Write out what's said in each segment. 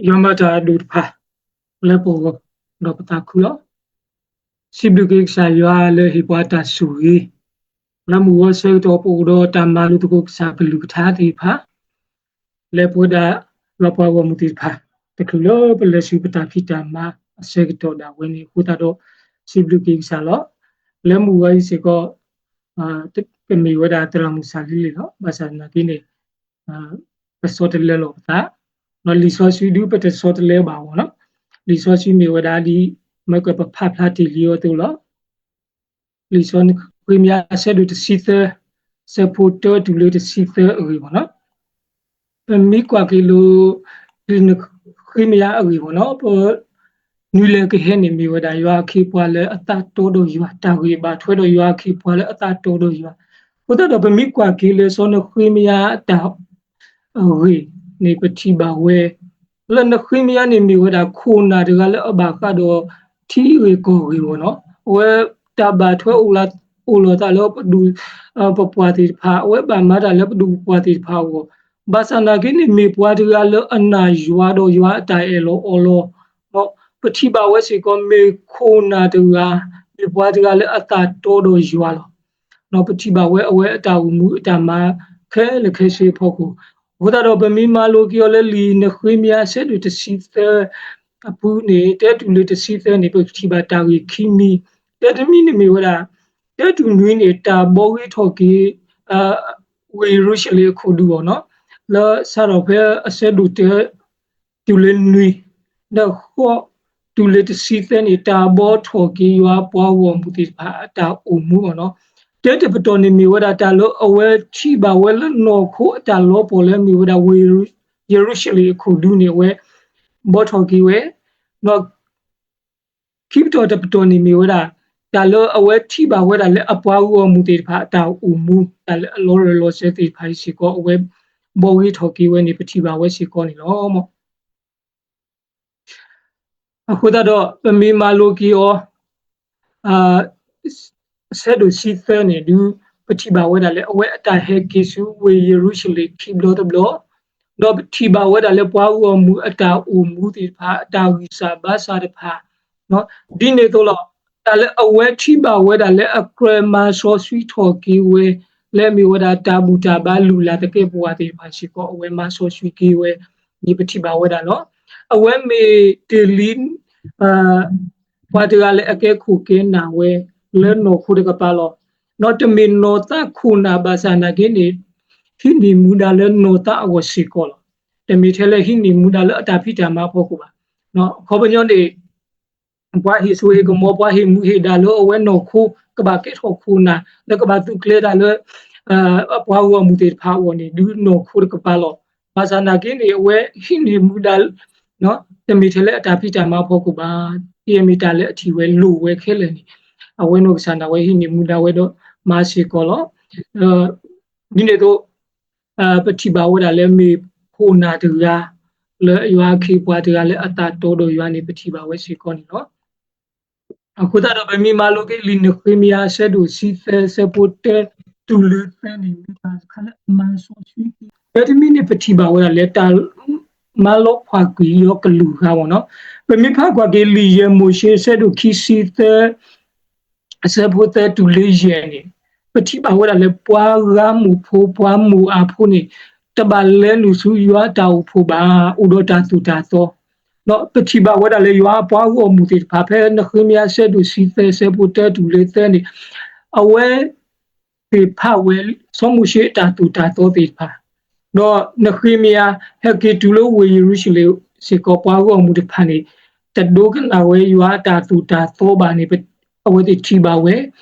ယွၤမၤတၢ်အဒိၣ်တဖၣ် လၢပဂီၢ်ဒီးပသးခုလီၤ. စံးဘျုးက့ၤကစၢ်ယွၤလၢဟ့ၣ်ပှၤတၢ်ဆိၣ်ဂ့ၤ, လၢမုၢ်ဂီၤဆၢကတီၢ်ပအိၣ်ဒီးတၢ်မၤလိသကိးကစၢ်ကလုၢ်ကထါသ့ၣ်တဖၣ်, လၢပဝဲဒၣ်ယွၤပှၤဂီၢ်မုၢ်သ့ၣ်တဖၣ် တချုးလၢပလဲၤဆူပတၢ်ဖံးတၢ်မၤအဆၢကတီၢ်ဒၣ်ဝဲန့ၣ်အဃိသတးဒီး စံးဘျုးက့ၤကစၢ်လီၤ. လၢမုၢ်ဂီၤအံၤစ့ၢ်ကီး ကမ့ၢ်ဝဲဒၣ်သရၣ်မုၣ်စၢ်လံလံလီၤ. ဘၣ်ဆၣ်သနာ်က့န့ၣ် ပဆီတလဲလီၤပသး, လံာ်စီဆှံဒုးပတဆီတလဲဘၣ်အီၤလီၤ. လံာ်စီဆှံမ့ၢ်ဝဲဒၣ်ဒ် မ့ၢ်ကပဖးဖျါတ့ၢ်လံအီၤအသိးလီၤ. လံာ်စီဆှံနဃ့မယၤအဆၢဒိၣ်တဆံသၢ ဆၢဖိတၢတုၤလၢတဆံသၢအဂ့ၢ်ဘၣ်နီၤ. ပမ့ၢ်ကွၢ်က့ၤလၢ လံာ်နဃ့မယၤအဂ့ၢ်ဘၣ်နီၤ, ပ နွံလၢကဟဲန့ၣ် မ့ၢ်ဝဲဒၣ်ယွၤအခ့အပှၤလၢအသးတီဒီးယွၤ, တၢ်ဂ့ၢ်ဘၣ်ထွဲဒီးယွၤအခ့အပှၤလၢအသးတီဒီးယွၤ. အဃိသတးဒီး ပမ့ၢ်ကွၢ်က့ၤလၢစီၤနဃ့မယၤအတၢ် အဂ့ၢ်န့ၣ် ပထံၣ်ဘၣ်ဝဲ လၢနဃ့မယၤန့ၣ်မ့ၢ်ဝဲဒၣ်ခိၣ်နၢ်တဂၤလၢအဘၣ်ဃးဒီးထံဂ့ၢ်ကီၢ်ဂ့ၢ်ဘၣ်နီၤ. အဝဲတၢ်ဘၣ်ထွဲအိၣ်လီၤသးလၢပဒူၣ် ပပှၢ်သ့ၣ်တဖၣ်, အဝဲဘၣ်မၤတၢ်လၢပဒူၣ်ပပှၢ်သ့ၣ်တဖၣ်အဂီၢ်, ဘၣ်ဆၣ်သနာ်က့န့ၣ် မ့ၢ်ပှၤတဂၤလၢအနာ်ယွၤဒီးယွၤအတၢ်အၢၣ်လီၤအီလီၤ. ပထံၣ်ဘၣ်ဝဲစ့ၢ်ကီး မ့ၢ်ခိၣ်နၢ်တဂၤ, မ့ၢ်ပှၤတဂၤလၢအသးတီဒီးယွၤလီၤ. ပထံၣ်ဘၣ်ဝဲအဝဲအတၢ်အိၣ်မူအတၢ်မၤခဲလၢာ်ခဲဆ့အဖီခိၣ်, အဃိသတးဒီး ပမ့ၢ်မၤလိက့ၤအီၤလၢလံာ်နဃ့မယၤအဆၢဒိၣ်တဆံသၢအပူၤန့ၣ် တၢတုၤလၢတဆံသၢန့ၣ် ပကထံၣ်ဘၣ်တၢ်ဂ့ၢ်ခံမံၤ, တၢတမံၤန့ၣ်မ့ၢ်ဝဲဒၣ် တၢတုၤနွံန့ၣ် တၢ်ဘှီဂ့ၤထီၣ်က့ၤ ဝ့ၢ်ယရူၤၡလ့ၣ်အခိၣ်ဒူအီၤနီၤ, လၢစးထီၣ်ဖဲအဆၢဒိၣ်တၢ တုၤလၢနွံ, ဒီးဃိးတုၤလၢတဆံသၢန့ၣ် တၢ်ဘှီထီၣ်က့ၤယွၤပှၤဂီၢ်မုၢ်သ့ၣ်တဖၣ်အတၢ်အိၣ်မူအီၤနီၤ. တၢတပတီၢ်န့ၣ်မ့ၢ်ဝဲဒၣ်တၢ်လၢအဝဲထံၣ်ဘၣ်ဝဲလၢနီၢ်ခိအတၢ်လီၤပှီၢ်လၢမ့ၢ်ဝဲဒၣ်ဝ့ၢ်ယရူၤၡလ့ၣ်အခိၣ်ဒူန့ၣ် အဝဲဘှီထီၣ်က့ၤဝဲ, ဒီး ခံပတီၢ်တပတီၢ်န့ၣ်မ့ၢ်ဝဲဒၣ် တၢ်လၢအဝဲထံၣ်ဘၣ်ဝဲဒၣ်လၢအပှၤဂီၢ်မုၢ်သ့ၣ်တဖၣ်အတၢ်အိၣ်မူ, တၢ်လၢအလီၤရၢၢ်လီၤစၢၤသ့ၣ်တဖၣ်အံၤစ့ၢ်ကီး အဝဲဘှီဂ့ၤထီၣ်က့ၤဝဲန့ၣ် ပထံၣ်ဘၣ်ဝဲစ့ၢ်ကီးန့ၣ်လီၤ. အဃိသတးဒီး ပမ့ၢ်မၤလိက့ၤအီၤ အဆၢဒိၣ်တဆံသၢန့ၣ်ဒုး ပထံၣ်ဘၣ်ဝဲဒၣ်လၢအဝဲအတၢ်ဟဲက့ၤဆူဝ့ၢ်ယရူၤၡလ့ၣ်ခံဘျီတဘျီ, ဒီးပထံၣ်ဘၣ်ဝဲဒၣ်လၢပှၤဂီၢ်မုၢ်အတၢ်အိၣ်မူသ့ၣ်တဖၣ် အတၢ်ဂံၢ်စၢ်ဘါစၢ်တဖၣ်, ဒ်န့ၣ်အသိးလီၤ. တၢ်လၢအဝဲထံၣ်ဘၣ်ဝဲဒၣ်လၢအကြၢးမၤစီဆှံထီၣ်က့ၤဝဲ လၢမ့ၢ်ဝဲဒၣ်တၢ်ဘူၣ်တၢ်ဘါလုၢ်လၢ်သကဲးပဝးသ့ၣ်တဖၣ်စ့ၢ်ကီး အဝဲမၤစီဆှံက့ၤဝဲန့ၣ် ပထံၣ်ဘၣ်ဝဲဒၣ်လီၤ. အဝဲမ့ၢ်တ့ၢ်လံ ပှၤတဂၤလၢအကဲခိၣ်ကဲနၢ်ဝဲ လၢနီၢ်ခိတကပၤလီၤ. ဒီးတမ့ၢ်နီၢ်သးခိၣ်နၢ်ဘၣ်ဆၣ်သနာ်က့န့ၣ် ဟံးန့ၢ်မူဒါလၢနီၢ်သးအဂီၢ်စ့ၢ်ကီးလီၤ. တမ့ၢ်ထဲလၢဟံးန့ၢ်မူဒါလၢအတၢ်ဖံးတၢ်မၤအဖီခိၣ်ဘၣ်. အခီပညီန့ၣ် ပှၤဟ့ၣ်စိဟ့ၣ်ကမီၤ ပှၤဟ့ၣ်မူဟ့ၣ်ဒါလၢအဝဲနီၢ်ခိ ကဘၣ်ကဲထီၣ်ခိၣ်နၢ် လၢကဘၣ်သုးကျဲၤတၢ်လၢ ပှၤဂီၢ်မုၢ်သ့ၣ်တဖၣ်အဂီၢ်န့ၣ် ဒုးနီၢ်ခိတကပၤလီၤ. ဘၣ်ဆၣ်သနာ်က့န့ၣ် အဝဲဟံးန့ၢ်မူဒါ တမ့ၢ်ထဲလၢအတၢ်ဖံးတၢ်မၤအဖီခိၣ်ဘၣ်. ကမ့ၢ်တၢ်လၢအထံၣ်ဝဲလိၣ်ဝဲခဲလၢာ်န့ၣ် အဝဲနီၢ်ကစၢ်ဒၣ်ဝဲဟံးန့ၢ်မူဒါဝဲဒီးမၤစ့ၢ်ကီးလီၤ. ဒ်န့ၣ်အသိး ပထံၣ်ဘၣ်ဝဲဒၣ်လၢမ့ၢ်ခိၣ်နၢ်တဂၤ လၢယွၤအခ့အပှၤတဂၤလၢအသးတီဒီးယွၤန့ၣ် ပထံၣ်ဘၣ်ဝဲစ့ၢ်ကီးန့ၣ်လီၤ. အဃိသတးဒီး ပမ့ၢ်မၤလိက့ၤလံာ်နဃ့မယၤအဆၢဒိၣ်တဆံသၢ အဆၢဖိတၢတုၤလၢသၢန့ၣ် မ့ၢ်တၢ်တခါလၢအမၤစီဆှံက့ၤ, တၢတမံၤန့ၣ် ပထံၣ်ဘၣ်ဝဲဒၣ်လၢတၢ်မၤလီၤဖှၣ်ကွံာ်ဒီးကလုာ်ဂၤဘၣ်နီၤ. ပမ့ၢ်ဖးကွၢ်က့ၤလံာ်ယဲၢ်မိၤၡ့အဆၢဒိၣ်ခံဆံသၢ အဆၢဖိသၢတုၤလၢယဲၢ်န့ၣ် ပထံၣ်ဘၣ်ဝဲဒၣ်လၢပှၤဂၤမိၢ်ဖိ ပှၤမိၢ်အၤဖိန့ၣ် တဘၣ်လဲၤနုာ်ဆူယွၤအတၢ်အိၣ်ဖှိၣ်ဘၣ်, အိၣ်ဒီးတၢ်သိၣ်တၢ်သီ, ဒီးပထံၣ်ဘၣ်ဝဲဒၣ်လၢယွၤအပှၤဂီၢ်မုၢ်သ့ၣ်တဖၣ် ဖဲနဃ့မယၤအဆၢဒိၣ်တဆံသၢ အဆၢဖိတၢတုၤလၢသၢန့ၣ် အဝဲ သ့ၣ်ဖးဝဲစီၤမိၤၡ့အတၢ်သိၣ်တၢ်သီသ့ၣ်တဖၣ်, ဒီးနဃ့မယၤဟဲက့ၤတုၤလၢဝ့ၢ်ယရူၤၡလ့ၣ်စ့ၢ်ကီး ပှၤဂီၢ်မုၢ်တဖၣ်န့ၣ် တဒိကနၣ်ဝဲယွၤအတၢ်သိၣ်တၢ်သီဘၣ်န့ၣ် အဝဲသ့ၣ်ထံၣ်ဘၣ်ဝဲ,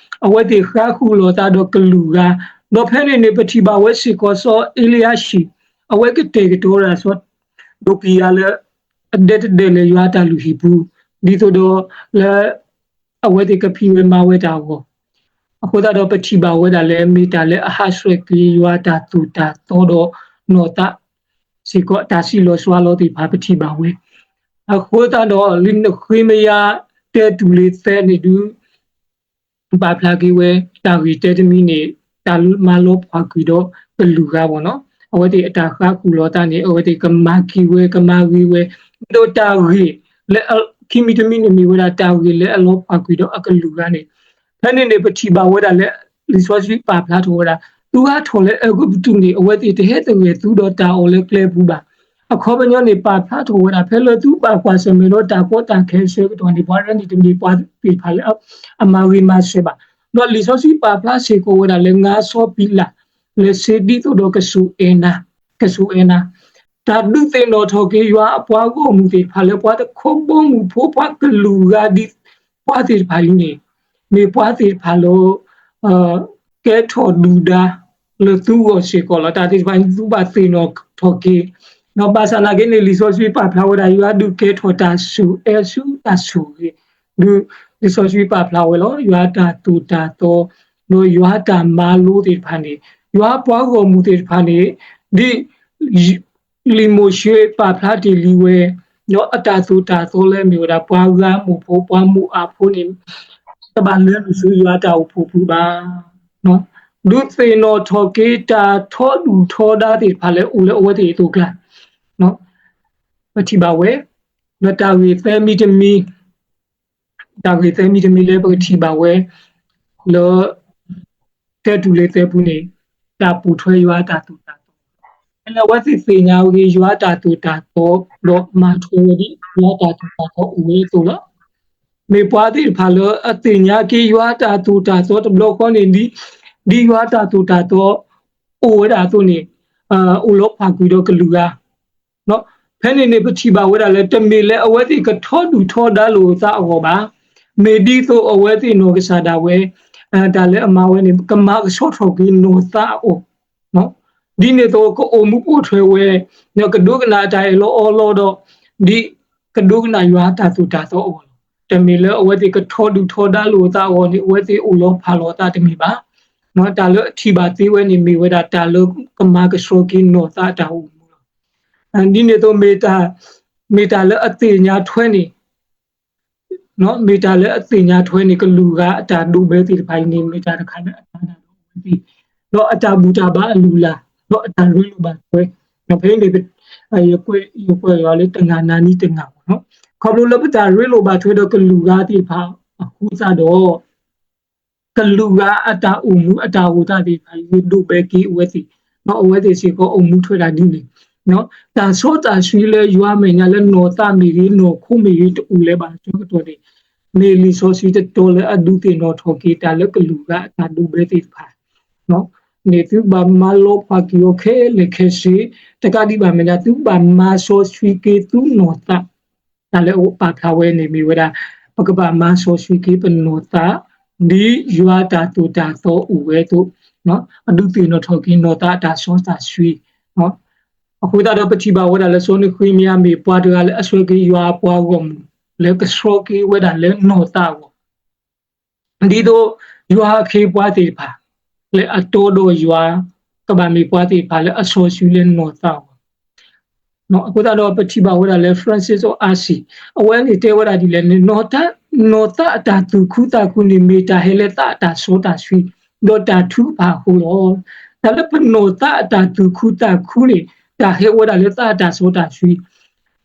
အဝဲသ့ၣ်ဃါဃုာ်လိာ်သးဒီးကလုာ်ဂၤ, ဒီးဖဲန့ၣ်န့ၣ် ပထံၣ်ဘၣ်ဝဲစ့ၢ်ကီးစီၤအ့လံယၤၡံၣ် အဝဲကတဲာ်ကတီၤဝဲဒၣ်စီၤ ဒိကံယၤလၢ အဒဲတဒဲလၢယွၤအတၢ်လုၢ်ဟံၣ်ပူၤ, ဒ်သိးဒီးလၢ အဝဲသ့ၣ်ကဖံးဝဲမၤဝဲတၢ်အဂီၢ်, အဃိသတးဒီးပထံၣ်ဘၣ်ဝဲဒၣ်လၢ မ့ၢ်တၢ်လၢအဟးဆှဲးက့ၤယွၤအတၢ်သိၣ်တၢ်သီဒီးနီၢ်သးစ့ၢ်ကီး တၢ်စံးလီၤစှၤလီၤသ့ၣ်တဖၣ်ပထံၣ်ဘၣ်ဝဲ, အဃိသတးဒီးလံာ်နဃ့မယၤတၢတုၤလၢသၢန့ၣ်ဒုး ပာ်ဖျါက့ၤဝဲ တၢ်ဂ့ၢ်တၢတမံၤန့ၣ် တၢ်မၤလီၤဖှီၣ်ကွံာ်ဒီးကလုာ်ဂၤဘၣ်နီၤ. အဝဲသ့ၣ်အတၢ်ဃါဃုာ်လီၤသးန့ၣ် အဝဲသ့ၣ်ကမၤက့ၤဝဲ ကမၤဂ့ၤဝဲ, ဒီးတၢ်ဂ့ၢ်လၢခံမံၤတမံၤန့ၣ် မ့ၢ်ဝဲဒၣ်တၢ်ဂ့ၢ်လၢအလီၤဖှၣ်ကွံာ်ဒီးအကလုာ်ဂၤန့ၣ်, ဖဲန့ၣ်န့ၣ် ပထံၣ်ဘၣ်ဝဲဒၣ်လၢ လံာ်စီဆှံပာ်ဖျါထီၣ်ဝဲဒၣ် သုဟးထီၣ်လၢအဲၤကူပတူးန့ၣ် အဝဲသ့ၣ်တဟဲသဂၢၢ်သုဒီးတၢ်အီၣ်လၢကျဲပူၤဘၣ်. အခီပညီန့ၣ် ပာ်ဖျါထီၣ်ဝဲဒၣ် ဖဲလၢသုဘၣ်ကွၢ်ဆၢၣ်မဲာ်ဒီးတၢ်ကီတၢ်ခဲအဆၢကတီၢ်န့ၣ် ပှၤတဂၤန့ၣ်တမ့ၢ်ပှၤသ့ၣ်တဖၣ်လၢအမၤဂ့ၤမၤစၢၤဘၣ်. ဒီးလံာ်စီဆှံပာ်ဖျါစ့ၢ်ကီးဝဲဒၣ်လၢ ငါစီၤပံလး လဲၤစ့ဒ်သိးဒီးကစူၢ်အဲၣ်နၤ, ကစူၢ်အဲၣ်နၤ, တၢ်ဒုးသ့ၣ်နီၣ်ထီၣ်က့ၤယွၤအပှၤဂီၢ်မုၢ်သ့ၣ်တဖၣ်လၢ ပှၤတခီဘီမုၢ်ဖိ ပှၤကလုာ်ဂၤဒ်ပှၤသ့ၣ်တဖၣ်အံၤန့ၣ်, မ့ၢ်ပှၤသ့ၣ်တဖၣ်လၢ ကဲထီၣ်ဒုၣ်ဒါလၢသုဂီၢ်စ့ၢ်ကီးလီၤ. တၢ်သ့ၣ်တဖၣ်န့ၣ် သုဘၣ်သ့ၣ်နီၣ်ထီၣ်က့ၤ, ဒီးဘၣ်ဆၣ်နာ်က့န့ၣ် လံာ်စီဆှံပာ်ဖျါဝဲဒၣ် ယွၤဒုးကဲထီၣ်တၢ်ဆိၣ်အၢဆူတၢ်ဆိၣ်ဂ့ၤ, ဒ်လံာ်စီဆှံပာ်ဖျါဝဲလီၤ. ယွၤတၢ်သိၣ်တၢ်သီ ဒီးယွၤတၢ်မၤလိသ့ၣ်တဖၣ်န့ၣ်, ယွၤပှၤဂီၢ်မုၢ်သ့ၣ်တဖၣ်န့ၣ် ဒ် လံာ်မိၤၡ့ပာ်ဖျါတ့ၢ်လံဝဲ, ဒီးအတၢ်သိၣ်တၢ်သီလၢမ့ၢ်ဝဲဒၣ် ပှၤဂၤမိၢ်ဖိ ပှၤမိၢ်အၣ်ဖိန့ၣ် တဘၣ်လဲၤနုာ်ဆူယွၤတၢ်အိၣ်ဖှိၣ်ပူၤဘၣ်. ဒုးသ့ၣ်နီၣ်ထီၣ်က့ၤတၢ်ထီဒုၣ်ထီဒါသ့ၣ်တဖၣ်လၢအိၣ်လၢအဝဲသ့ၣ်အသိးကျါ, ပထံၣ်ဘၣ်ဝဲ, ဒီးတၢ်ဂ့ၢ်သၢမံၤတမံၤ တၢ်ဂ့ၢ်သၢမံၤတမံၤလၢပကထံၣ်ဘၣ်ဝဲ လၢ ကဲတူၢ်လ့သၢပူၤန့ၣ် တၢ်ပိာ်ထွဲယွၤအတၢ်သိၣ်တၢ်သီ, ဖဲလၢအဝဲသ့ၣ်သ့ၣ်ညါဝဲက့ၤယွၤအတၢ်သိၣ်တၢ်သီ ဒီးမၤထွဲဝဲဒ်ယွၤအတၢ်သိၣ်တၢ်သီအိၣ်ဝဲအသိးလီၤ. မ့ၢ်ပှၤသ့ၣ်တဖၣ်လၢအသ့ၣ်ညါက့ၤယွၤအတၢ်သိၣ်တၢ်သီတဘျီဃီန့ၣ် ဒ် ဒ်ယွၤအတၢ်သိၣ်တၢ်သီ အိၣ်ဝဲဒၣ်အသိးန့ၣ် အိၣ်လီၤဖှၣ်ကွံာ်ဒီးကလုာ်ဂၤ ဖဲန့ၣ်န့ၣ် ပထံၣ်ဘၣ်ဝဲဒၣ်လၢ တမ့ၢ်လၢအဝဲသ့ၣ်ကထီဒုၣ်ထီဒါလိာ်အသးအဂီၢ်ဘၣ်. မ့ၢ်ဒ်သိးအဝဲသ့ၣ်နီၢ်ကစၢ်ဒၣ်ဝဲ တၢ်လၢအမၤဝဲန့ၣ် ကမၤကဆှီထီၣ်က့ၤနီၢ်သးအဂီၢ်, ဒ်န့ၣ်အသိးကအိၣ်မူပိာ်ထွဲဝဲ ကဒိကနၣ်အတၢ်အၢၣ်လီၤအီလီၤဒီး ဒ်ကဒိကနၣ်ယွၤအတၢ်သိၣ်တၢ်သီအဂီၢ်လီၤ. တမ့ၢ်လၢအဝဲသ့ၣ်ကထီဒုၣ်ထီဒါလိာ်အသးအဂီၢ်န့ၣ် အဝဲသ့ၣ်အိၣ်လီၤဖးလီၤအသးတမ့ၢ်ဘၣ်. တၢ်လၢအထံၣ်ဘၣ်သ့ဝဲန့ၣ် မ့ၢ်ဝဲဒၣ်တၢ်လၢကမၤကဆှီက့ၤနီၢ်သးအတၢ်အိၣ်မူလီၤ. ဒ်န့ၣ်အသိး မ့ၢ်တၢ်လၢအသ့ၣ်ညါထွဲန့ၣ် မ့ၢ်တၢ်လၢအသ့ၣ်ညါထွဲန့ၣ် ကလုာ်ဂၤအတၢ်ဒိးဘဲသ့ၣ်တဖၣ်အံၤန့ၣ် မ့ၢ်တၢ်တခါလၢအတၢ်ဒၣ်ဒီးအဝဲသ့ၣ်, ဒီးအတၢ်ဘူၣ်တၢ်ဘါအလုၢ်အလၢ်, ဒီးအတၢ်ရ့လိာ်ဘၣ်ထွဲ, ဒီးဖဲန့ၣ် ယကွဲးယွၤလၢတဂၤနာ်န့ၢ်တဂၤဘၣ်နီၤ. ခီဖျိလၢပတၢ်ရ့လိာ်ဘၣ်ထွဲဒီးကလုာ်ဂၤသ့ၣ်တဖၣ်အဃိသတးဒီး ကလုာ်ဂၤအတၢ်အိၣ်မူအတၢ်အိၣ်သးသ့ၣ်တဖၣ် ယဒိးဘဲက့ၤအဝဲသ့ၣ်, ဒီးအဝဲသ့ၣ်စ့ၢ်ကီးအိၣ်မူထွဲဒၣ်ဒ်န့ၣ်, တၢ်စီတၢ်ဆှံလၢယွၤမဲာ်ညါလၢနီၢ်သးမ့ၢ်ဂ့ၤ နီၢ်ခိမ့ၢ်ဂ့ၤ တအိၣ်လၢၤဘၣ်အဆၢကတီၢ်န့ၣ်, မ့ၢ်လံာ်စီဆှံတတီၤလၢအဒုးသ့ၣ်နီၣ်ထီၣ်က့ၤတၢ်လၢကလုာ်ဂၤအတၢ်ဒိးဘဲသ့ၣ်တဖၣ် န့ၣ်သုဘၣ်မၤလီၤဖှၣ်က့ၤအီၤခဲလၢာ်ခဲဆ့, တကးဒံးဘၣ်မဲာ်ညါ သုဘၣ်မၤစီဆှံက့ၤသုနီၢ်သး, တၢ်လၢအပာ်ဖျါဝဲန့ၣ်မ့ၢ်ဝဲဒၣ် ပကဘၣ်မၤစီဆှံက့ၤပနီၢ်သး ဒ်ယွၤတၢ်သိၣ်တၢ်သီအိၣ်ဝဲအသိး, အဒုးသ့ၣ်နီၣ်ထီၣ်က့ၤနီၢ်သးအတၢ်စီတၢ်ဆှံ အဃိသတးဒီးပထံၣ်ဘၣ်ဝဲဒၣ်လၢစီၤနဃ့မယၤမ့ၢ်ပှၤတဂၤလၢ အဆှၢက့ၤယွၤအပှၤဂီၢ်မုၢ် လၢကဆှီက့ၤဝဲဒၣ်လၢနီၢ်သးအဂီၢ်, ဒ်သိးယွၤအခ့အပှၤသ့ၣ်တဖၣ် လၢအတီဒီးယွၤ ကဘၣ်မ့ၢ်ပှၤသ့ၣ်တဖၣ်လၢအစီဆှံလၢနီၢ်သးအဂီၢ် အဃိသတးဒီးပထံၣ်ဘၣ်ဝဲဒၣ်လၢ Francis of Assisi အဝဲန့ၣ်တဲဝဲဒၣ်ဒ်လဲၣ်န့ၣ် နီၢ်သးအတၢ်သူၣ်ခုသးခုန့ၣ် မ့ၢ်တၢ်ဟဲလၢသးအတၢ်စီတၢ်ဆှံ ဒီးတၢ်ထုကဖၣ်အဃိလီၤ. တၢ်လၢပနီၢ်သးအတၢ်သူၣ်ခုသးခုန့ၣ် တၢ်ဟဲဝဲဒၣ်လၢသးအတၢ်စီတၢ်ဆှံ,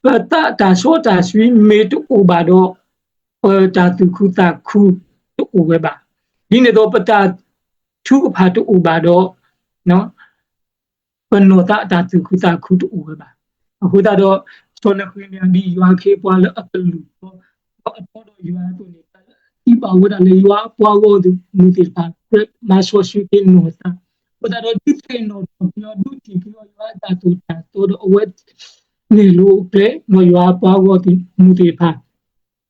ပသးအတၢ်စီတၢ်ဆှံမ့ၢ်တအိၣ်ဘၣ်ဒီး ပတၢ်သူၣ်ခုသးခုတအိၣ်ဝဲဘၣ်. ဒ်န့ၣ်အသိး ပတၢ်ထုကဖၣ်တအိၣ်ဘၣ်ဒီး ပနီၢ်သးအတၢ်သူၣ်ခုသးခုတအိၣ်ဝဲဘၣ်. အဃိသတးဒီး စီၤနဃ့မယၤဒ်ယွၤအခ့အပှၤလၢအကလုၢ်တီ ဒီးအတီဒီးယွၤအသိးန့ၣ် တၢ်လၢအထံၣ်ဘၣ်ဝဲဒၣ်လၢယွၤအပှၤဂီၢ်မုၢ်သ့ၣ်တဖၣ် မၤစီဆှံက့ၤနီၢ်သး, အဃိသတးဒီး ဒုးသ့ၣ်နီၣ်ထီၣ်က့ၤအီၤ ဒုးထံၣ်က့ၤအီၤယွၤအတၢ်သိၣ်တၢ်သီဒီးအဝဲ နဲၣ်လိၤအကျဲ ဒီးယွၤအပှၤဂီၢ်မုၢ်သ့ၣ်တဖၣ်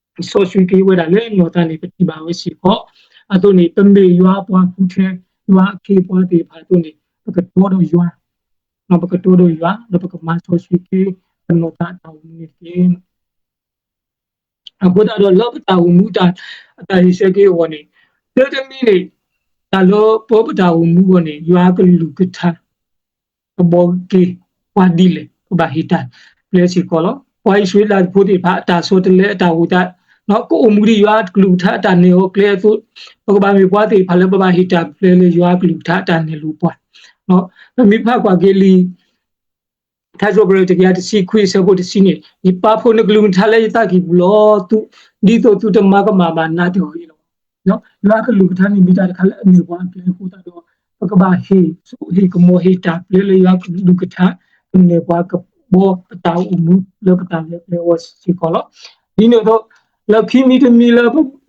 စီဆှံက့ၤဝဲဒၣ်လၢနီၢ်သးန့ၣ် ပထံၣ်ဘၣ်ဝဲစ့ၢ်ကီး. အသိးန့ၣ် ပမ့ၢ်ယွၤအပှၤဃုထၢ ယွၤအခ့အပှၤသ့ၣ်တဖၣ်အသိးန့ၣ် ပကတီဒီးယွၤ, ပကတီဒီးယွၤ ဒီးပကမၤစီဆှံက့ၤ ပနီၢ်သးအတၢ်အိၣ်မူန့ၣ်တက့ၢ်. အဃိသတးဒီးလၢပတၢ်အိၣ်မူ အတၢ်ဟ့ၣ်ဆၢက့ၤအဂီၢ်န့ၣ် သၢတမံၤန့ၣ် တၢ်လၢပပတၢ်အိၣ်မူအဂီၢ်န့ၣ် ယွၤအကလုၢ်ကထါ ကဘီက့ၤပှၤဒ်လဲၣ် ပဘၣ်ဟ့ၣ်တၢ်ပျဲစ့ၢ်ကီးလီၤ. ပှၤအံၣ်စရ့လးဖိသ့ၣ်တဖၣ် အတၢ်ဆီတလဲအတၢ်အိၣ်သး ကအိၣ်မူဒ်ယွၤအကလုၢ်ကထါအတၢ်နဲၣ်အီၤကျဲအသိး ပကဘၣ်မ့ၢ်ပှၤသ့ၣ်တဖၣ်လၢပဘၣ်ဟ့ၣ်တၢ်ပျဲလၢယွၤအကလုၢ်ကထါအတၢ်နဲၣ်လိၤပှၤ ပမ့ၢ်ဖးကွၢ်က့ၤလံာ် ထါစံးပတြၢၤတကယၤတဆံခွံအဆၢဖိတဆံန့ၣ်, ယပာ်ဖှိၣ်နကလုၢ်ကထါလၢယသးကံၢ်ပူၤလီၤ, ဒ်သိးသုတမၤကမၣ်ဘၣ်နၤတဂ့ၤလီၤ. ယွၤကလုၢ်ကထါန့ၣ်မ့ၢ်တၢ်တခါလၢအနၢၤပှၤအကျဲအဃိသတးဒီး, ပကဘၣ်ဟ့ၣ်စိဟ့ၣ်ကမီၤဟ့ၣ်တၢ်ပျဲလၢယွၤကလုၢ်ကထါ, ကနၢၤပှၤကဘီပတၢ်အိၣ်မူလၢပတၢ်လဲၤကျဲအဂီၢ်စ့ၢ်ကီးလီၤ. ဒ်န့ၣ်အသိး, လၢခံမံၤတမံၤလၢ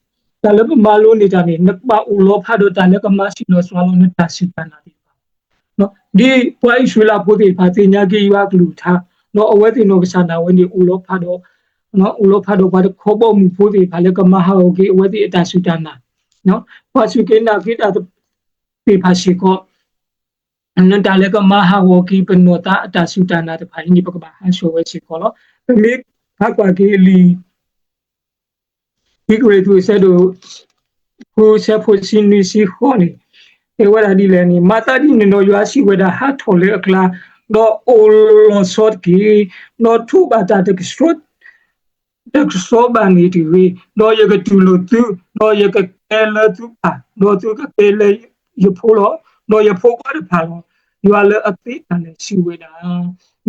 တၢ်လၢပမၤလိန့ၢ်တၢ်န့ၣ်, နကဘၣ်အိၣ်လီၤဖးဒီးတၢ်လၢကမၤဆံးလီၤစှၤလီၤနတၢ်စူၢ်တၢ်နာ်သ့ၣ်တဖၣ် ဒ်ပှၤအံၣ်စရ့လးဖိသ့ၣ်တဖၣ်သ့ၣ်ညါက့ၤယွၤအကလုၢ်ကထါ, ဒီးအဝဲသ့ၣ်နီၢ်ကစၢ်ဒၣ်ဝဲန့ၣ် အိၣ်လီၤဖးဒီး, အိၣ်လီၤဖးဒီးပှၤတခီဘီမုၢ်ဖိသ့ၣ်တဖၣ်လၢကမၤဟးဂီၤက့ၤအဝဲသ့ၣ်အတၢ်စူၢ်တၢ်နာ်, ပှၤစူၢ်က့ၤနာ်က့ၤတၢ်သ့ၣ်တဖၣ်စ့ၢ်ကီး, နတၢ်လၢကမၤဟးဂီၤက့ၤပနီၢ်သးအတၢ်စူၢ်တၢ်နာ်တဖၣ်အံၤန့ၣ် ပကဘၣ်ဟးဆှဲးဝဲစ့ၢ်ကီးလီၤ. ပမ့ၢ်ဖးကွၢ်က့ၤလံာ် ခံကရံၣ်သူးအဆၢဒိၣ်ဃု အဆၢဖိတဆံနွံဆံဃိးန့ၣ်, တဲဝဲဒၣ်ဒ်လဲၣ်န့ၣ်, မၤသးဒ်န့ၣ်ဒီး ယွၤစံးဝဲဒၣ်, ဟးထီၣ်လၢအကျါ, ဒီးအိၣ်လီၤဆီတက့ၢ်, ဒီးထိးဘၣ်တၢ်တကဆှီ တကဆှီဘၣ်န့ၣ်တဂ့ၤ, ဒီးယကတူၢ်လိာ်သု, ဒီးယကကဲလၢသုပၢ်, ဒီးသုကကဲလၢယဖိလီၤ, ဒီးယဖိခွါတဖၣ်လီၤ, ယွၤလၢအသ့တၢ်လၢာ်စံးဝဲဒၣ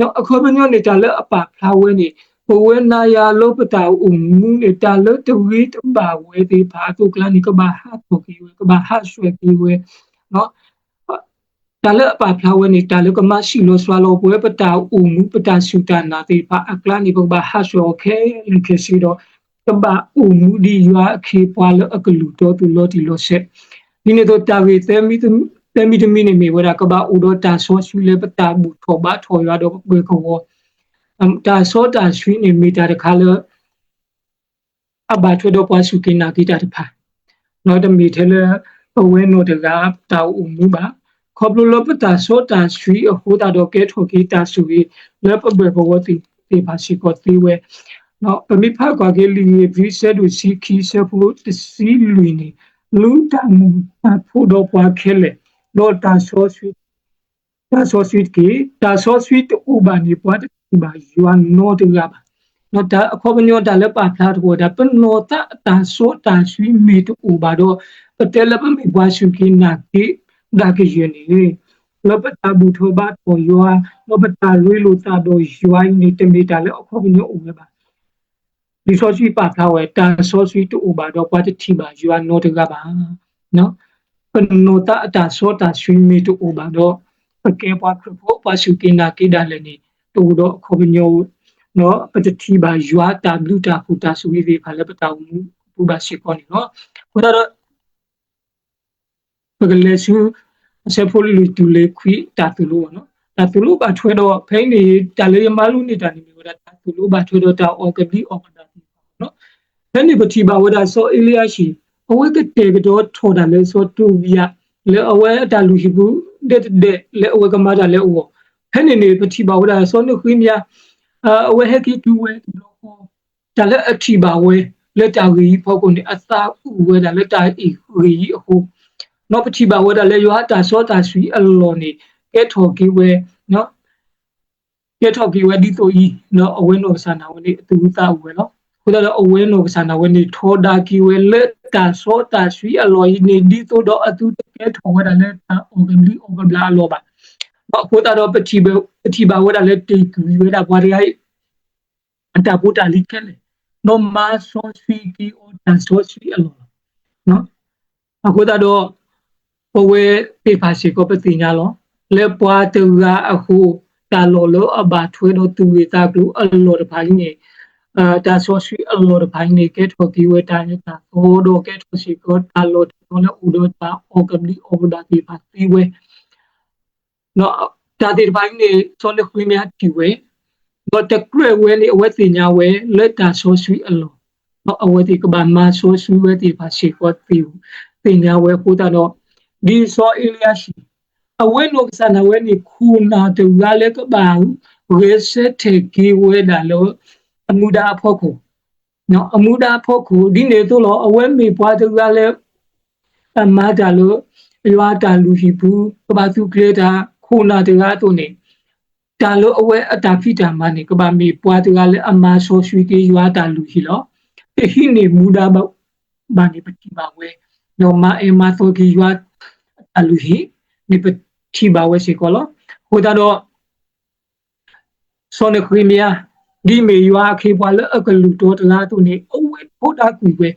်. အခီပညီန့ၣ် တၢ်လၢအပာ်ဖျါဝဲန့ၣ်, ပဝဲနၤယၤလၢပတၢ်အိၣ်မူန့ၣ် တၢ်လၢတဂ့ၤတဘၣ်ဝဲသ့ၣ်တဖၣ်အသိးအကျါန့ၣ် ကဘၣ်ဟးထီၣ်က့ၤဝဲ, ကဘၣ်ဟးဆှဲးက့ၤဝဲ တၢ်လၢအပာ်ဖျါဝဲန့ၣ် တၢ်လၢကမၤဆံးလီၤစှၤလီၤပဝဲပတၢ်အိၣ်မူ ပတၢ်စူၢ်တၢ်နာ်သ့ၣ်တဖၣ်အကျါန့ၣ် ပကဘၣ်ဟးဆှဲးအီၤခဲလၢာ်ခဲဆ့ဒီး ကဘၣ်အိၣ်မူဒ်ယွၤအခ့အပှၤလၢအကလုၢ်တီသူၣ်လီၤတံၢ်လီၤဆဲး, ဒ်န့ၣ်အသိးတၢ်ဂ့ၢ်သၢမံၤတမံၤန့ၣ်မ့ၢ်ဝဲဒၣ် ကဘၣ်အိၣ်ဒီးတၢ်စီဆှံလၢပတၢ်ဘူၣ်ထီၣ်ဘါထီၣ်ယွၤဒီးပှဲၤကဝီၤ, တၢ်စီတၢ်ဆှံန့ၣ်မ့ၢ်တၢ်တခါလၢ အဘၣ်ထွဲဒီးပှၤစူၢ်က့ၤနာ်က့ၤတၢ်တဖၣ်, ဒီးတမ့ၢ်ထဲလၢပဝဲနီၢ်တဂၤတၢ်အိၣ်မူဘၣ်. ခီဖျိလၢပတၢ်စီတၢ်ဆှံအဃိသတးဒီးကဲထီၣ်က့ၤတၢ်ဆိၣ်ဂ့ၤလၢပဘှဲၣ်ပဝီၤသ့ၣ်တဖၣ်စ့ၢ်ကီးသ့ဝဲ, ပမ့ၢ်ဖးကွၢ်က့ၤလံာ်ဧ့ၤဘြံၤဆၢဒိၣ်တဆံခံဆၢဖိတဆံလွံၢ်န့ၣ်, လူၤတၢ်မုာ်တၢ်ဖိးဒီးပှၤခဲလၢာ်, ဒီးတၢ်စီဆှံ တၢ်စီဆှံတက့ၢ်. တၢ်စီဆှံတအိၣ်ဘၣ်န့ၣ် ပှၤတထံၣ်ဘၣ်ယွၤနီတဂၤဘၣ်. အခီပညီတၢ်လၢပာ်ဖျါထီၣ်ဝဲဒၣ် ပနီၢ်သးအတၢ်စီတၢ်ဆှံမ့ၢ်တအိၣ်ဘၣ်ဒီး ပတဲလၢပမ့ၢ်ပှၤစူၢ်က့ၤနာ်က့ၤဒၣ်ကယဲၢ်န့ၣ်, လၢပတၢ်ဘူၣ်ထီၣ်ဘါထီၣ်ယွၤ, ဒီးပတၢ်ရ့လိာ်သးဒီးယွၤအံၤန့ၣ် တမ့ၢ်တၢ်လၢအခီပညီအိၣ်ဝဲဘၣ်. လံာ်စီဆှံပာ်ဖျါဝဲ တၢ်စီဆှံတအိၣ်ဘၣ်ဒီးပှၤတထံၣ်ဘၣ်ယွၤနီတဂၤဘၣ်. ပနီၢ်သးအတၢ်စီတၢ်ဆှံမ့ၢ်တအိၣ်ဘၣ်ဒီး ပကဲပှၤခရံာ်ဖိ ပှၤစူၢ်က့ၤနာ်က့ၤဒၣ်လဲာ်န့ၣ် တအိၣ်ဒီးအခီပညီ, ဒီးပတထံၣ်ဘၣ်ယွၤတၢ်ဘျုးတၢ်ဖှိၣ်တၢ်ဆိၣ်ဂ့ၤသ့ၣ်တဖၣ်လၢပတၢ်အိၣ်မူအပူၤဘၣ်စ့ၢ်ကီးန့ၣ်လီၤ. အဃိသတးဒီး ပကလဲၤဆူ အဆၢဖိလွံၢ်တုၤလၢခွံ တၢ်သိၣ်လိဘၣ်နီၤ. တၢ်သိၣ်လိဘၣ်ထွဲဒီး ဖဲအံၤန့ၣ် တၢ်လၢယမၤလိန့ၢ်တၢ်န့ၣ်မ့ၢ်ဝဲဒၣ် တၢ်သိၣ်လိဘၣ်ထွဲဒီးတၢ်အီၣ်ကဘျံးအီၣ်ကဘျၣ်သ့ၣ်တဖၣ်နီၤ. ဖဲန့ၣ်ပထံၣ်ဘၣ်ဝဲဒၣ်စီၤအ့လံယၤဟံၣ် အဝဲကတဲာ်ကတီၤထီၣ်တၢ်လၢစီၤတိဘံယၤ လၢအဝဲအတၢ်လုၢ်ဟံၣ်ပူၤ ဒဲးတဒဲးလၢအဝဲကမၤတၢ်လၢအဂီၢ်, ဖဲန့ၣ်န့ၣ် ပထံၣ်ဘၣ်ဝဲဒၣ်စီၤနဃ့မယၤ အဝဲဟဲက့ၤတုၤဝဲတဘျီဃီ တၢ်လၢအထံၣ်ဘၣ်ဝဲ လၢတၢ်ဂ့ၢ်အံၤအဖီခိၣ်န့ၣ် အသးအုးဝဲဒၣ်လၢတၢ်အံၤဂ့ၢ်အံၤအဃိ, ဒီးပထံၣ်ဘၣ်ဝဲဒၣ်လၢယွၤအတၢ်စီတၢ်ဆှံအလီၢ်န့ၣ် ကဲထီၣ်က့ၤဝဲ ကဲထီၣ်က့ၤဝဲဒ်သိးအံၤ ဒီးအဝဲနီၢ်ကစၢ်ဒၣ်ဝဲန့ၣ် အသူၣ်အုးသးအုးဝဲလီၤ. အဃိသတးဒီးအဝဲနီၢ်ကစၢ်ဒၣ်ဝဲန့ၣ် ထီဒါက့ၤဝဲလၢတၢ်စီတၢ်ဆှံအလီၢ်အံၤန့ၣ် ဒ်သိးဒီးအသုတကဲထီၣ်ဝဲဒၣ်လၢတၢ်အီၣ်ကဘျံးအီၣ်ကဘျၣ်အလီၢ်ဘၣ်. ဒီးအဃိသတးဒီး ပထံၣ်ဘၣ်ဝဲဒၣ်လၢတ့ၢ်ကွံာ်ဝဲဒၣ်ပှၤတဂၤအံၤ အတၢ်ဖိတၢ်လံၤခဲလၢာ်, ဒီးမၤစီဆှံက့ၤအီၤတၢ်စီဆှံအလီၢ်လီၤ. အဃိသတးဒီး ပဝဲသ့ၣ်တဖၣ်စ့ၢ်ကီးပသ့ၣ်ညါလီၤ. လၢပှၤတဂၤအဃိ တၢ်လီၢ်လၢအဘၣ်ထွဲဒီးသူၣ်ဂ့ၢ်သးကျိၤအလီၢ်တဖၣ်အံၤန့ၣ်, တၢ်စီဆှံအလီၢ်တဖၣ်အံၤန့ၣ် ကဲထီၣ်က့ၤဝဲတၢ်အၢတၢ်သီ ဒီးကဲထီၣ်စ့ၢ်ကီးတၢ်လီၢ်တတီၤလၢအိၣ်ဒီးတၢ်အီၣ်ကဘျံးအီၣ်ကဘျၣ်သ့ၣ်တဖၣ်သ့ဝဲ ဒီးတၢ်သ့ၣ်တဖၣ်အံၤန့ၣ် စီၤနဃ့မယၤထံၣ်ဝဲ, ဒီးတကြၢးဝဲန့ၣ် အဝဲသ့ၣ်ညါဝဲလၢတၢ်စီဆှံအလီၢ်, ဒီးအဝဲသ့ၣ်ကဘၣ်မၤစီဆှံဝဲသ့ၣ်တဖၣ်စ့ၢ်ကီးသ့ၣ်, သ့ၣ်ညါဝဲအဃိသတးဒီး ဒ်စီၤအ့လံယၤဟံၣ် အဝဲနီၢ်ကစၢ်ဒၣ်ဝဲန့ၣ် ခိၣ်နၢ်တဂၤလၢကဘၣ်ဂဲၤဆၢထၢၣ်က့ၤဝဲဒၣ်လၢ အမူဒါအဖီခိၣ် အမူဒါအဖီခိၣ် ဒ်န့ၣ်အသိးလီၤ. အဝဲမ့ၢ်ပှၤတဂၤလၢ အမၤတၢ်လၢ ယွၤအတၢ်လုၢ်ဟံၣ်ပူၤ ကဘၣ်သူၣ်ကျဲၤတၢ်ခိၣ်နၢ်တဂၤအသိးန့ၣ်, တၢ်လၢအဝဲအတၢ်ဖံးတၢ်မၤန့ၣ် ကဘၣ်မ့ၢ်ပှၤတဂၤလၢအမၤစီဆှံက့ၤယွၤအတၢ်လုၢ်ဟံၣ်လီၤ. တဟံးန့ၢ်မူဒါဘၣ်န့ၣ် ပထံၣ်ဘၣ်ဝဲ, ဒီးမၤအဲၣ်မၤသီက့ၤယွၤအတၢ်လုၢ်ဟံၣ်န့ၣ် ပထံၣ်ဘၣ်ဝဲစ့ၢ်ကီးလီၤ. အဃိသတးဒီး စီၤနဃ့မယၤ ဒ်မ့ၢ်ယွၤအခ့အပှၤလၢအကလုၢ်တီတဂၤအသိးန့ၣ် အဝဲဖိဒါကွံာ်ဝဲ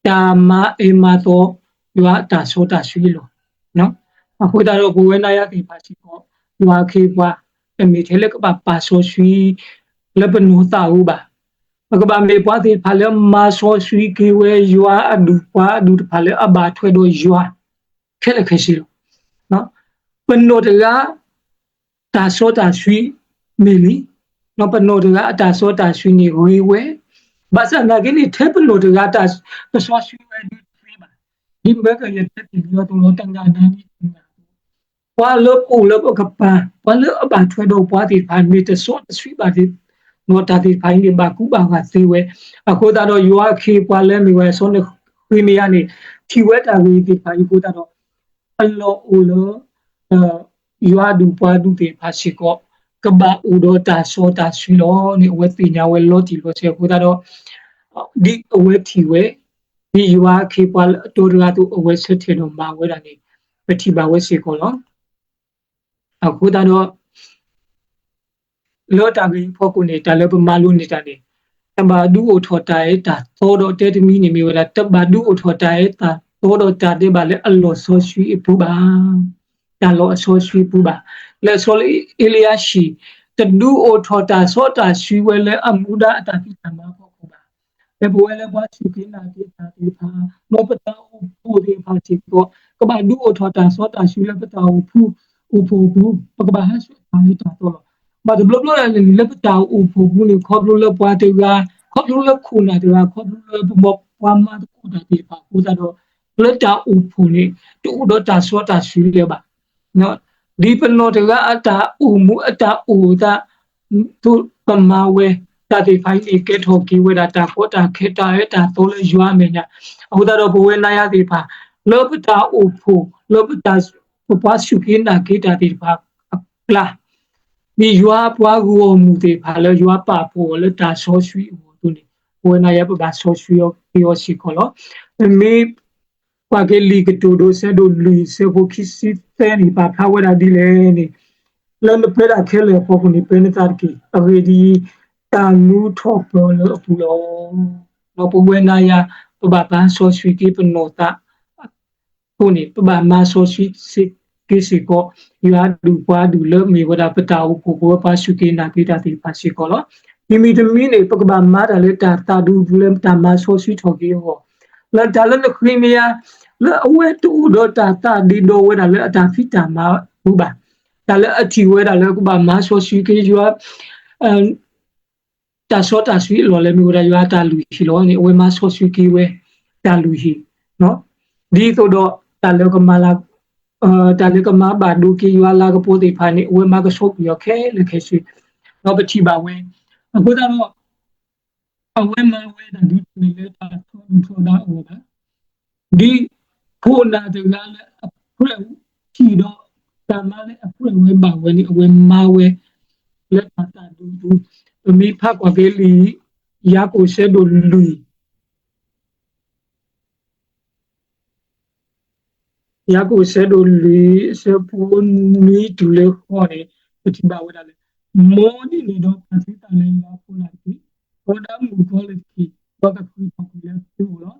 တၢ်မၤအၢမၤသီ ယွၤအတၢ်စီတၢ်ဆှံလီၤ. အဃိသတးဒီး ပဝဲနၤယၤသ့ၣ်တဖၣ်စ့ၢ်ကီး ယွၤအခ့အပှၤ တမ့ၢ်ထဲလၢကဘၣ်ပာ်စီဆှံ လၢပနီၢ်သးအအိၣ်ဘၣ်. ပကဘၣ်မ့ၢ်ပှၤသ့ၣ်တဖၣ်လၢမၤစီဆှံက့ၤဝဲယွၤအဒူၣ်ပှၤအဒူၣ်တဖၣ်လၢအဘၣ်ထွဲဒီးယွၤ ခဲလၢာ်ခဲဆ့လီၤ. ပနီၢ်တဂၤ တၢ်စီတၢ်ဆှံမ့ၢ်လံ, ပနီၢ်တဂၤအတၢ်စီတၢ်ဆှံန့ၣ်ဂ့ၤဝဲ, ဘၣ်ဆၣ်သနာ်က့န့ၣ် ထဲပနီၢ်တဂၤတၢ်တစီဆှံဝဲဒၣ်တသ့ဘၣ်. ဒ်မ့ၢ်ကယတဲတ့ၢ်လံအီၤသိးလီၤ တၢ်နၢ်နၢ်န့ၣ် ပှၤလၢပအိၣ်လၢပကပၤ ပှၤလၢအဘၣ်ထွဲဒီးပှၤသ့ၣ်တဖၣ် မ့ၢ်တစီတဆှံဘၣ်သ့ၣ် တၢ်သ့ၣ်တဖၣ်အံၤန့ၣ် ဘၣ်ကူဘၣ်ဂာ်သ့ဝဲ. အဃိသတးဒီး ယွၤအခ့အပှၤလၢမ့ၢ်ဝဲစီၤနဃ့မယၤန့ၣ် ထံၣ်ဝဲတၢ်ဂ့ၢ်သ့ၣ်တဖၣ်အံၤအဃိသတးဒီး အလီၢ်အိၣ်လၢ ယွၤအဒူၣ်ပှၤအဒူၣ်သ့ၣ်တဖၣ်စ့ၢ်ကီး ကဘၣ်အိၣ်ဒီးတၢ်စီတၢ်ဆှံလီၤန့ၣ် အဝဲသ့ၣ်ညါဝဲလီၤတံၢ်လီၤဆဲးအဃိသတးဒီး ဒ်အဝဲထံၣ်ဝဲ ဒ်ယွၤအခ့အပှၤလၢအတီတဂၤအသိး အဝဲဆၢထၢၣ်ဒီးမၤဝဲဒၣ်န့ၣ် ပထံၣ်ဘၣ်ဝဲစ့ၢ်ကီးလီၤ. အဃိသတးဒီး လၢတၢ်ဂ့ၢ်အဖီခိၣ်န့ၣ် တၢ်လၢပမၤလိန့ၢ်တၢ်န့ၣ် တဘၣ်ဒုးအိၣ်ထီၣ်တၢ်အဲၣ်တၢ်သီဒီးတဲတမံၤန့ၣ်မ့ၢ်ဝဲဒၣ် တဘၣ်ဒုးအိၣ်ထီၣ်တၢ်အဲၣ်တၢ်သီဒီးတၢ်ဒဲးဘးလၢအလီၢ်စီဆှံအပူၤဘၣ်. တၢ်လီၢ်အစီဆှံအပူၤဘၣ်. လၢအဆီလၢအ့လံယၤၡံၣ် တဒုးအိၣ်ထီၣ်တၢ်စီတၢ်ဆှံဝဲလၢအမူဒါအတၢ်ဖံးတၢ်မၤအဖီခိၣ်ဘၣ်. လၢပဝဲလၢပှၤစူၢ်က့ၤနာ်က့ၤတၢ်သ့ၣ်တဖၣ် ဒီးပတၢ်အိၣ်ဖှိၣ်သ့ၣ်တဖၣ်စ့ၢ်ကီး ကဘၣ်ဒုးအိၣ်ထီၣ်တၢ်စီတၢ်ဆှံလၢပတၢ်အိၣ်ဖှိၣ် အိၣ်ဖှိၣ်အပူၤ ပကဘၣ်ဟးဆှဲးတၢ်အၢတၢ်သီလီၤ. ဘၣ်တဘျီဘျီဒၣ်လဲာ်န့ၣ် လၢပတၢ်အိၣ်ဖှိၣ်ပူၤန့ၣ် ခီဖျိလၢပှၤတဂၤ ခီဖျိလၢခိၣ်နၢ်တဂၤ ခီဖျိလၢပှၤမၤသကိးတၢ်သ့ၣ်တဖၣ်အဃိသတးဒီး လၢတၢ်အိၣ်ဖှိၣ်န့ၣ် တအိၣ်ဒီးတၢ်စီတၢ်ဆှံလၢၤဘၣ်. ဒ်ပနီၢ်တဂၤအတၢ်အိၣ်မူအတၢ်အိၣ်အသး သိးပမၤဝဲ တၢ်သ့ၣ်တဖၣ်အံၤန့ၣ် ကဲထီၣ်က့ၤဝဲဒၣ်တၢ်ကီတၢ်ခဲတၢ်အၢတၢ်သီလၢယွၤအမဲာ်ညါ. အဃိသတးဒီးပဝဲနၤယၤသ့ၣ်တဖၣ် လၢပတၢ်အိၣ်ဖှိၣ် လၢပတၢ် ပပှၤစူၢ်က့ၤနာ်က့ၤတၢ်သ့ၣ်တဖၣ်အကျါ ဒ်ယွၤအပှၤဂီၢ်မုၢ်သ့ၣ်တဖၣ်လၢယွၤပာ်ဖှိၣ်အီၤလၢတၢ်စီဆှံအဂီၢ်အသိးန့ၣ် ပဝဲနၤယၤပဘၣ်စီဆှံက့ၤအီၤစ့ၢ်ကီးလီၤ. ပမ့ၢ် ကွၢ်က့ၤလံာ်ကတိၤဒိ ဆၢဒိၣ်လွံၢ် ဆၢဖိခံဆံသၢန့ၣ် ပာ်ဖျါဝဲဒၣ်ဒ်လဲၣ်န့ၣ်, လၢနပၢတၢ်ခဲလၢာ်အဖီခိၣ်န့ၣ် ပၢနသးတက့ၢ်. အဂ့ၢ်ဒ်အံၤ, တၢ်မူထီၣ်ပၢၢ်လၢအပူၤလီၤ. ဒီးပဝဲနၤယၤ ပဘၣ်ပာ်စီဆှံက့ၤပနီၢ်သး အဃိန့ၣ် ပဘၣ်မၤစီဆှံက့ၤစ့ၢ်ကီး ယွၤအဒူၣ်ပှၤအဒူၣ်လၢမ့ၢ်ဝဲဒၣ်ပတၢ်အိၣ်ဖှိၣ် ပဝဲပှၤစူၢ်က့ၤနာ်က့ၤတၢ်သ့ၣ်တဖၣ်စ့ၢ်ကီးလီၤ. မံၤမံၤတမံၤန့ၣ် ပကဘၣ်မၤတၢ်လၢတၢ်သးဒူပူၤလၢတၢ်မၤစီဆှံထီၣ်က့ၤအဂီၢ်, လၢတၢ်လၢနဃ့မယၤ လၢအဝဲတအိၣ်ဒီးတၢ်သးဒ့ဒီဝဲဒၣ်လၢအတၢ်ဖံးတၢ်မၤအပူၤဘၣ်. တၢ်လၢအထံၣ်ဝဲဒၣ်လၢကဘၣ်မၤစီဆှံက့ၤယွၤ တၢ်စီတၢ်ဆှံအလီၢ်လၢမ့ၢ်ဝဲဒၣ်ယွၤအတၢ်လုၢ်ဟံၣ်လီၤန့ၣ် အဝဲမၤစီဆှံက့ၤဝဲတၢ်လုၢ်ဟံၣ်, ဒ်သိးဒီးတၢ်လၢကမၤလၤ တၢ်လၢကမၤဘၣ်ဒိက့ၤယွၤအလၤကပီၤသ့ၣ်တဖၣ်န့ၣ် အဝဲမၤကဆှီကွံာ်အီၤခဲလၢာ်ခဲဆ့, ဒီးပထံၣ်ဘၣ်ဝဲ, အဃိသတးဒီး အဝဲမၤဝဲတၢ်ဒ်တမ့ၢ်လၢတၢ်ထီဒုၣ်ထီဒါအဂီၢ်ဘၣ်. ဒ်ခိၣ်နၢ်တဂၤလၢအပြၢ်ထံၣ်ဒီး တၢ်မၤလၢအပြၢ်ဝဲဘၣ်ဝဲန့ၣ် အဝဲမၤဝဲ လၢတၢ်သးဒူပူၤ, ပမ့ၢ်ဖးကွၢ်က့ၤလံာ် ယၤကိာ်ဆၢဒိၣ်လွံၢ် ယၤကိာ်ဆၢဒိၣ်လွံၢ် အဆၢဖိနွံတုၤလၢဃိးန့ၣ် ပထံၣ်ဘၣ်ဝဲဒၣ်လၢ မ်ဒ်န့ၣ်ဒီးပာ်သုသးလၢယွၤအဖီလာ်တက့ၢ်. ထီဒါမုၣ်ကီၤလၢၢ်တက့ၢ်, ဒီးကဃ့ၢ်ထီၣ်ကွံာ်လၢသုအိၣ်လီၤ.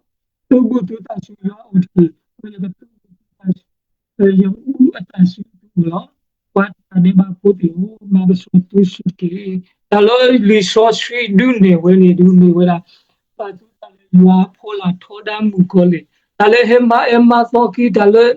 သုးဘူးသုသးဆူယွၤအအိၣ်တက့ၢ်, ဒီးယကသုးဘူးသုသးဆူ ယဘူးအသးဆူသုအိၣ်လီၤ. ပှၤတၢ်ဒဲးဘးဖိသ့ၣ်ဧၢ, မၤကဆှီသုစုတက့ၢ်. တၢ်လၢလံာ်စီဆှံဒုးနဲၣ်ဝဲန့ၣ် ဒုးမ့ၢ်ဝဲဒၣ် ပာ်သုသးလၢယွၤအဖီလာ်ထီဒါမုၣ်ကီၤလၢၢ်, တၢ်လၢဟဲမၤအၢမၤသီက့ၤ တၢ်လၢ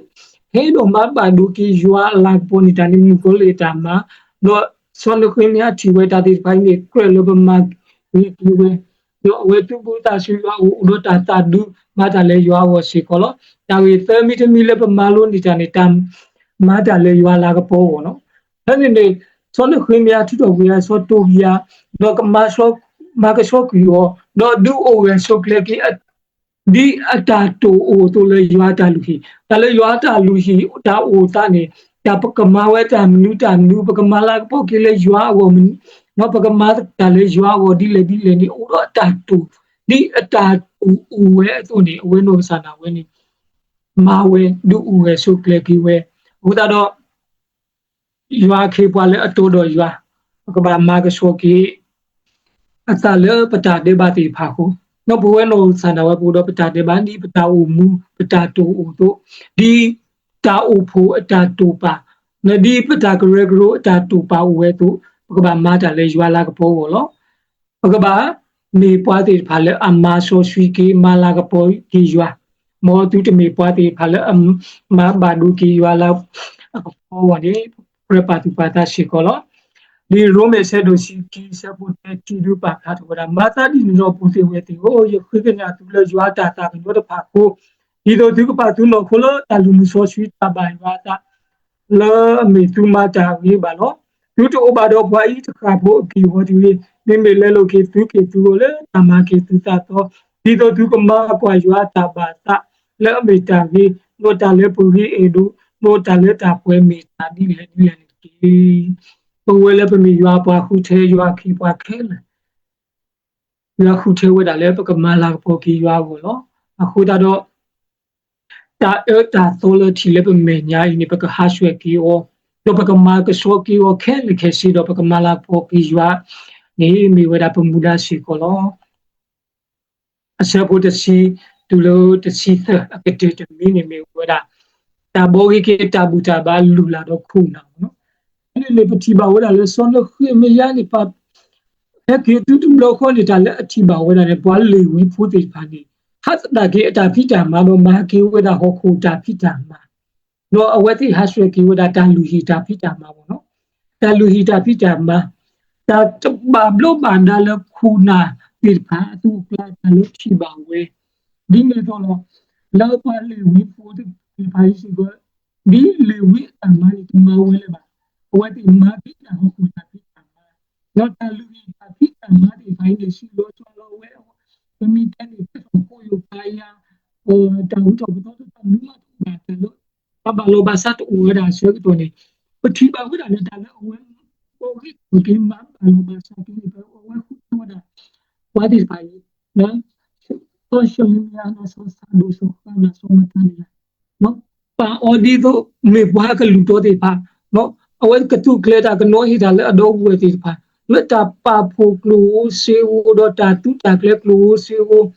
ဟဲဒီးမၤဘၣ်ဒိက့ၤယွၤအလၤကပီၤန့ၣ် တၢ်န့ၣ်မုၣ်ကီၤလၢၢ်အတၢ်မၤ, ဒီးစီၤနဃ့မယၤထံၣ်ဝဲတၢ်သ့ၣ်တဖၣ်အံၤန့ၣ် ကြၢးလၢပမၤဂ့ၤက့ၤဝဲ ဒီးအဝဲသုးဘူးသးဆူယွၤအအိၣ် အိၣ်ဒီးတၢ်သးဒူ မၤတၢ်လၢယွၤအဂီၢ်စ့ၢ်ကီးလီၤ. တၢ်ဂ့ၢ်သၢမံၤတမံၤလၢပမၤလိန့ၢ်တၢ်န့ၣ် တၢ်မၤတၢ်လၢယွၤအလၤကပီၤအဂီၢ်လီၤ. ဖဲန့ၣ်န့ၣ် စီၤနဃ့မယၤထုးထီၣ်ကွံာ်အစီၤတိဘံယၤ, ဒီးကမၤ မၤကဆှီကွံာ်အီၤ, ဒီးဒုးအိၣ်ဂၢၢ်ဆိးကျၢၤက့ၤ ဒ်အတၢ်တိာ်အိၣ်အသိးလၢယွၤအတၢ်လုၢ်ဟံၣ်, တၢ်လၢယွၤအတၢ်လုၢ်ဟံၣ် တၢ်အိၣ်အသးန့ၣ် တၢ်ပကမၤဝဲတၢ်မနုၤတၢ်မနုၤ ပကမၤလၤကပီၤက့ၤလၢယွၤအဂီၢ်မနုၤ, ဒီးပကမၤတၢ်လၢယွၤအဂီၢ်ဒ်လဲၣ်ဒ်လဲၣ်န့ၣ် အိၣ်ဒီးအတၢ်တိာ်, ဒ်အတၢ်တိာ်အိၣ်ဝဲအသိးန့ၣ် အဝဲနီၢ်ကစၢ်ဒၣ်ဝဲန့ၣ် မၤဝဲဒုးအိၣ်ဂၢၢ်ဆိးကျၢၤက့ၤဝဲ, အဃိသတးဒီး ယွၤအခ့အပှၤလၢအတီဒီးယွၤ, ပကဘၣ်မၤကဆှီက့ၤ အသးလၢပတၢ်ဒဲးဘးသ့ၣ်တဖၣ်အဃိ, ဒီးပဝဲနီၢ်သးဒၣ်ဝဲပအိၣ်ဒီးပတၢ်ဒဲးဘး ဒ်ပတၢ်အိၣ်မူ ပတၢ်တိာ်အိၣ်အသိး, ဒ်တၢ်အိၣ်ဖှိၣ်အတၢ်တိာ်ပာ်, ဒ်ပတၢ်ကရၢကရိအတၢ်တိာ်ပာ်အိၣ်ဝဲအသိး, ပကဘၣ်မၤတၢ်လၢယွၤလၤကပီၤအဂီၢ်လီၤ. ပကဘၣ်မ့ၢ်ပှၤသ့ၣ်တဖၣ်လၢအမၤစီဆှံက့ၤ မၤလၤကပီၤက့ၤယွၤ, မ်သုတမ့ၢ်ပှၤသ့ၣ်တဖၣ်လၢအမၤဘၣ်ဒိက့ၤယွၤလၤကပီၤအဂီၢ်န့ၣ် ကြၢးပာ်သူၣ်ပာ်သးစ့ၢ်ကီးလီၤ. ဒ်ရိမ့ၤဆၢဒိၣ်တဆံခံ ဆၢဖိတဆံ ဒုးပာ်ဖျါထီၣ်ဝဲဒၣ်, မၤသးဒ်န့ၣ်ဒီး ပုၢ်သ့ၣ်ဝဲၢ်သ့ၣ်ဧၢ, ယဃ့ကညးသုလၢယွၤအတၢ်သးကညီၤတဖၣ်အဃိ, ဒ်သိးသုကပာ်သုနီၢ်ခိလၢတၢ်လုၢ်မုာ်စီဆှံ တၢ်ဘၣ်ယွၤအသး လၢအမ့ၢ်သုမၤတၢ်အဂ့ၤဘၣ်လီၤ. သုတအိၣ်ဘၣ်ဒီးပှၤအံၤတဃၣ်ဖိအက့ၢ်အဂီၤတဂ့ၤ, မ့မ့ၢ်လဲလိာ်က့ၤသုက့ၢ်သုဂီၢ်လၢတၢ်မၤက့ၤသုသးသီ, ဒ်သိးသုကမၤကွၢ်ယွၤအတၢ်ဘၣ်သး လၢအမ့ၢ်တၢ်ဂ့ၤ, ဒီးတၢ်လၢပဂ့ၤအဲၣ်ဒိး, ဒီးတၢ်လၢတၢ်ပှဲၤမ့ၢ်တၢ်ဒ်လဲၣ်ဒ်လဲၣ်န့ၣ်တက့ၢ်. ပဝဲလၢပမ့ၢ်ယွၤပှၤဃုထၢ ယွၤအခ့အပှၤခဲလၢာ် ယွၤဃုထၢဝဲဒၣ်လၢပကမၤလၤကပီၤက့ၤယွၤအဂီၢ်လီၤ. အဃိသတးဒီး တၢ်အၢတၢ်သီလၢထံၣ်လၢပမဲာ်ညါအံၤန့ၣ် ပကဟးဆှဲးက့ၤအီၤ, ဒီးပကမၤကဆှီက့ၤအီၤခဲလၢာ်ခဲဆ့ဒီး ပကမၤလၤကပီၤက့ၤယွၤန့ၣ် မ့ၢ်ဝဲဒၣ်ပမူဒါစ့ၢ်ကီးလီၤ. အဆၢဖိတဆံတုၤလၢတဆံသၢ အကတၢၢ်တမံၤန့ၣ်မ့ၢ်ဝဲဒၣ် တၢ်ဘှီဂ့ၤက့ၤတၢ်ဘူၣ်တၢ်ဘါလုၢ်လၢ်ဒီးခိၣ်နၢ်လီၤ. ဖဲန့ၣ်န့ၣ် ပထံၣ်ဘၣ်ဝဲဒၣ်လၢစီၤနဃ့မယၤန့ၣ် ပ ဟဲက့ၤတုၤတဘျီဃီန့ၣ် တၢ်လၢအထံၣ်ဘၣ်ဝဲဒၣ်န့ၣ် ပှၤလ့ၤဝံဖိသ့ၣ်တဖၣ်န့ၣ် ဟးသဒၣ်က့ၤအတၢ်ဖံးတၢ်မၤဒီးမၤက့ၤဝဲဒၣ်ဟီၣ်ခိၣ်တၢ်ဖံးတၢ်မၤ, ဒီးအဝဲသ့ၣ်ဟးဆှဲးက့ၤဝဲဒၣ်တၢ်လုၢ်ဟံၣ်တၢ်ဖံးတၢ်မၤအဂီၢ်လီၤ. တၢ်လုၢ်ဟံၣ်တၢ်ဖံးတၢ်မၤ, တၢ်တဘၣ်ဘျီးဘၣ်ဒါလၢခိၣ်နၢ်သ့ၣ်တဖၣ်အသိးအကျါ တၢ်လၢထံၣ်ဘၣ်ဝဲ ဒ်န့ၣ်အသိးလီၤ. လၢပှၤလ့ၤဝံဖိသ့ၣ်တဖၣ်အံၤစ့ၢ်ကီး ဒ်လ့ၤဝံအတၢ်မၤန့ၣ်တမၤဝဲလၢၤဘၣ်. အဝဲသ့ၣ်မၤက့ၤတၢ်ဟီၣ်ခိၣ်တၢ်ဖံးတၢ်မၤ, ဒီးတၢ်လုၢ်ဟံၣ်တၢ်ဖံးတၢ်မၤသ့ၣ်တဖၣ်အံၤန့ၣ် စံၣ်လီၤစှၤလီၤဝဲ, ပမ့ၢ်တဲန့ၣ် ကဲထီၣ်ဖိယိာ်ပာ်ယၤ, တၢ်ဝံထီၣ်ပသီသ့ၣ်တဖၣ် မနုၤမးတအိၣ်ဘၣ် တၢ်လၢ ပှၤဘၣ်လီၤဘၣ်စးတအိၣ်ဝဲဒၣ်အဆၢကတီၢ်န့ၣ် ပထံၣ်ဘၣ်ဝဲဒၣ်လၢတၢ်လၢအဝဲ ဘှီဂ့ၤထီၣ်က့ၤမၤဘၣ်လီၤဘၣ်စးက့ၤန့ၣ် အဝဲဃုထၢဝဲဒၣ် ပှၤသ့ၣ်တဖၣ်အံၤ စီၤၡလ့မယၤ စီၤစၤဒိၣ် စီၤဃၤနၤ စီၤမသၤနယၤ ပာ်အီၤဒ်သိးမ့ၢ်ပှၤကလုၢ်တီသ့ၣ်တဖၣ်, အဝဲကသူးကျဲၤတၢ်ကနိးဟ့ၣ်တၢ်လၢအဒီပုၢ်ဝဲၢ်သ့ၣ်တဖၣ်, လၢတၢ်ပာ်ဖှိၣ်ကျိၣ်ဧိၤစ့ဧိၤ ဒီးတၢ်သူတၢ်ကျဲၤကျိၣ်ဧိၤစ့ဧိၤ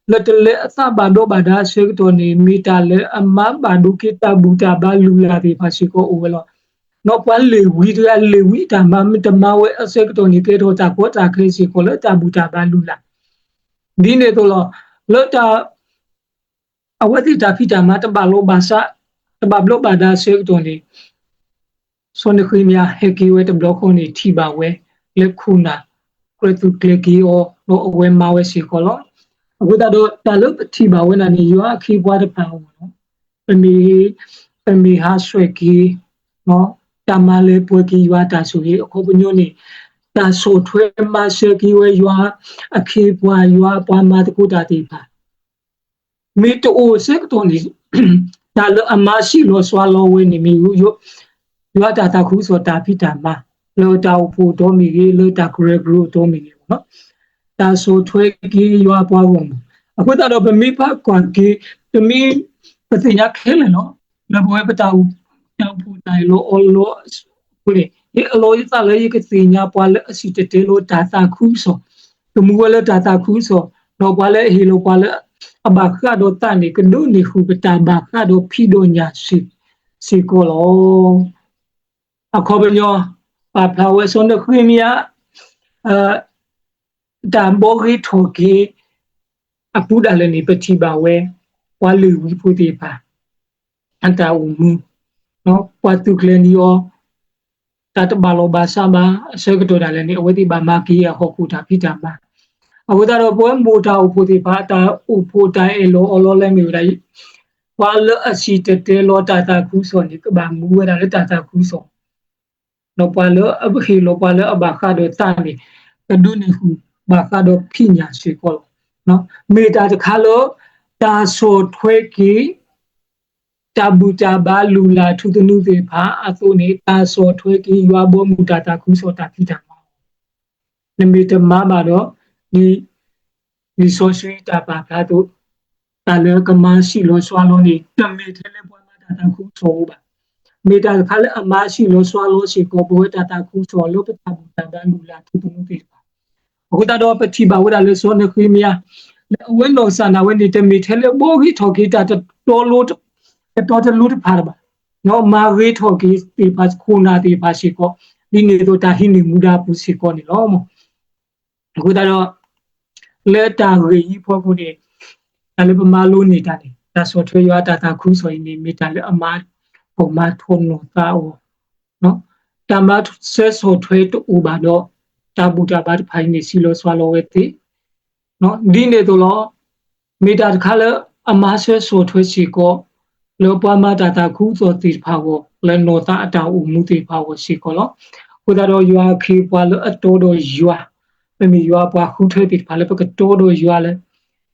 လၢတလဲၤအသးဘၣ်ဘျီးဘၣ်ဒါအဆၢကတီၢ်န့ၣ် မ့ၢ်တၢ်လၢအမၤဘၣ်ဒိက့ၤတၢ်ဘူၣ်တၢ်ဘါလုၢ်လၢ်သ့ၣ်တဖၣ်စ့ၢ်ကီးအိၣ်ဝဲလီၤ. ဒီးပှၤလ့ၤဝံတဂၤ လ့ၤဝံအတၢ်မၤမ့ၢ်တမၤဝဲအဆၢကတီၢ်န့ၣ် ကဲထီၣ်တၢ်ကီတၢ်ခဲစ့ၢ်ကီးလၢတၢ်ဘူၣ်တၢ်ဘါလုၢ်လၢ် ဒ်န့ၣ်အသိးလီၤ. လၢတၢ် အဝဲသ့ၣ်တၢ်ဖံးတၢ်မၤတဘၣ်လီၤဘၣ်စး တဘၣ်ဘျီးဘၣ်ဒါအဆၢကတီၢ်န့ၣ် စီၤနဃ့မယၤဟဲက့ၤဝဲတဘျီဃီန့ၣ် ထံၣ်ဘၣ်ဝဲလၢခိၣ်နၢ် ကြၢးသူးကျဲၤက့ၤအီၤ ဒီးအဝဲမၤဝဲစ့ၢ်ကီးလီၤ. အဃိသတးဒီး တၢ်လၢပထံၣ်ဘၣ်ဝဲဒၣ်န့ၣ် ယွၤအခ့အပှၤတဖၣ်အဂီၢ်လီၤ. ပမ့ၢ် ပမ့ၢ်ဟးဆှဲးက့ၤ တၢ်မၤလၢပှဲၤက့ၤယွၤတၢ်ဆိၣ်ဂ့ၤ အခီပညီန့ၣ် တၢ်ဆီၣ်ထွဲမၤစၢၤက့ၤဝဲယွၤအခ့အပှၤ ယွၤအပှၤမၤသကိးတၢ်သ့ၣ်တဖၣ် မ့ၢ်တအိၣ်အဆၢကတီၢ်န့ၣ် တၢ်လၢအမၤစံၣ်လီၤစှၤလီၤဝဲန့ၣ်မ့ၢ် ယွၤတၢ်သးခုကစီၣ်တၢ်ဖံးတၢ်မၤ လၢတၢ်အိၣ်ဖှိၣ်အတီၢ်မ့ၢ်ဂ့ၤ လၢတၢ်ကရၢကရိအတီၢ်မ့ၢ်ဂ့ၤ တၢ်ဆီၣ်ထွဲက့ၤယွၤအပှၤဂီၢ်မုၢ်. အဃိသတးဒီးပမ့ၢ်ဘၣ်ကွၢ်က့ၤ တမ့ၢ်ပသ့ၣ်ညါခဲလၢာ်လီၤ. လၢပဝဲပတၢ်အိၣ်ဖှိၣ်တၢ်အၢၣ်လီၤအီလီၤအဃိန့ၣ် ယအၢၣ်လီၤယသးလၢယကသ့ၣ်ညါပှၤလၢအစံၣ်တဲၤတဲလီၤတၢ်သးခုကစီၣ်, ကမူဝဲလၢတၢ်သးခုကစီၣ်, ဒီးပှၤလၢအဟ့ၣ်လီၤပှၤလၢအဘၣ်ဃးဒီးသးန့ၣ် ကဒိးန့ၢ်ဃုာ်ပတၢ်ဘၣ်ဃးဒီးဖံးဒီးညၣ်စ့ၢ်ကီးလီၤ. အခီပညီ ပာ်ဖျါဝဲစီၤနဃ့မယၤ တၢ်ဘှီဂ့ၤထီၣ်က့ၤ အပူၤဒၣ်လဲာ်န့ၣ် ပထံၣ်ဘၣ်ဝဲ ပှၤလ့ၤဝံဖိသ့ၣ်တဖၣ် အတၢ်အိၣ်မူ, ပှၤသူးကျဲၤန့ၢ်အီၤ တၢ်တဘၣ်လီၤဘၣ်စးဘၣ် အဆၢကတီၢ်ဒၣ်လဲာ်န့ၣ် အဝဲသ့ၣ်ဘၣ်မၤက့ၤအဟီၣ်ခိၣ်တၢ်ဖံးတၢ်မၤ. အဃိသတးဒီး ပဝဲမိၢ်တၢ်အိၣ်ဖှိၣ်သ့ၣ်တဖၣ် တၢ်အိၣ်ဖှိၣ်တၢ်အၢၣ်လီၤအီလီၤလၢမ့ၢ်ဝဲဒၣ် ပှၤလၢအစံၣ်တဲၤတဲလီၤတၢ်သးခုကစီၣ်န့ၣ် ကဘၣ်မူဝဲဒၣ်လၢတၢ်သးခုကစီၣ် ဒီးပှၤလၢအဟ့ၣ်လီၤပှၤလၢအဘၣ်ဃးဒီးသးန့ၣ် ကဒိးန့ၢ်ဃုာ်ဘၣ်ဃးဒီးဖံးညၣ်စ့ၢ်ကီးလီၤ. မ့ၢ်တၢ်တခါလၢ တၢ်ဆီၣ်ထွဲက့ၤ တၢ်ဘူၣ်တၢ်ဘါလုၢ်လၢ်ထူသနူသ့ၣ်တဖၣ်အသိးန့ၣ် တၢ်ဆီၣ်ထွဲက့ၤယွၤဘီမုၢ်တၢ်သးခုကစီၣ်တၢ်ဖံးတၢ်မၤ နမ့ၢ်တမၤဘၣ်ဒီး ဒ် လံာ်စီဆှံတၢ်ပာ်ဖျါအသိး တၢ်လၢကမၤစံၣ်လီၤစှၤလီၤန့ၣ် တမ့ၢ်ထဲလၢပှၤမၤတၢ်သးခုကစီၣ်အအိၣ်ဘၣ်. မ့ၢ်တၢ်တခါလၢအမါစံၣ်လီၤစွါလီၤစ့ၢ်ကီး ပဝဲတၢ်သးခုကစီၣ်လၢပတၢ်ဘူၣ်တၢ်ဘါလုၢ်လၢ်ထူသနူသ့ၣ်တဖၣ်. အဃိသတးဒီးပထံၣ်ဘၣ်ဝဲဒၣ်လၢစီၤနဃ့မယၤ လၢအဝဲနီၢ်ကစၢ်ဒၣ်ဝဲန့ၣ် တမ့ၢ်ထဲလၢဘှီဂ့ၤထီၣ်က့ၤတၢ်တတီတလိၤတဖၣ်တဘၣ်, မၤဂ့ၤထီၣ်က့ၤသ့ၣ်တဖၣ်ခိၣ်နၢ်သ့ၣ်တဖၣ်စ့ၢ်ကီး, ဒ်န့ၣ်အသိးတၢ်ဟံးန့ၢ်မူဒါအပူၤစ့ၢ်ကီးန့ၣ်လီၤ. အဃိသတးဒီး လၢတၢ်ဂ့ၢ်အံၤအဖီခိၣ်န့ၣ် တၢ်လၢပမၤလိန့ၢ်တၢ်န့ၣ် တၢ်ဆီၣ်ထွဲယွၤတၢ်သးခုကစီၣ်အံၤန့ၣ် မ့ၢ်တၢ်လၢအမါထီၣ်မၤထီနီၢ်သးအဂီၢ်, တၢ်မၤစၢၤဆီၣ်ထွဲတအိၣ်ဘၣ်ဒီး တၢ်ဘူၣ်တၢ်ဘါတဖၣ်အံၤန့ၣ် စံၣ်လီၤစွါလီၤဝဲသ့ ဒ်န့ၣ်အသိးလီၤ. မ့ၢ်တၢ်တခါလၢအမၤစၢၤဆီၣ်ထွဲစ့ၢ်ကီး လၢပှၤမၤတၢ်သးခုကစီၣ်သ့ၣ်တဖၣ်အဂီၢ် လၢနီၢ်သးအတၢ်အိၣ်မူသ့ၣ်တဖၣ်အဂီၢ်စ့ၢ်ကီးလီၤ. အဃိသတးဒီးယွၤအခ့အပှၤလၢအတီဒီးယွၤ, ပမ့ၢ်ယွၤအပှၤဃုထၢသ့ၣ်တဖၣ်လၢပကတီဒီးယွၤလၢ ဒ်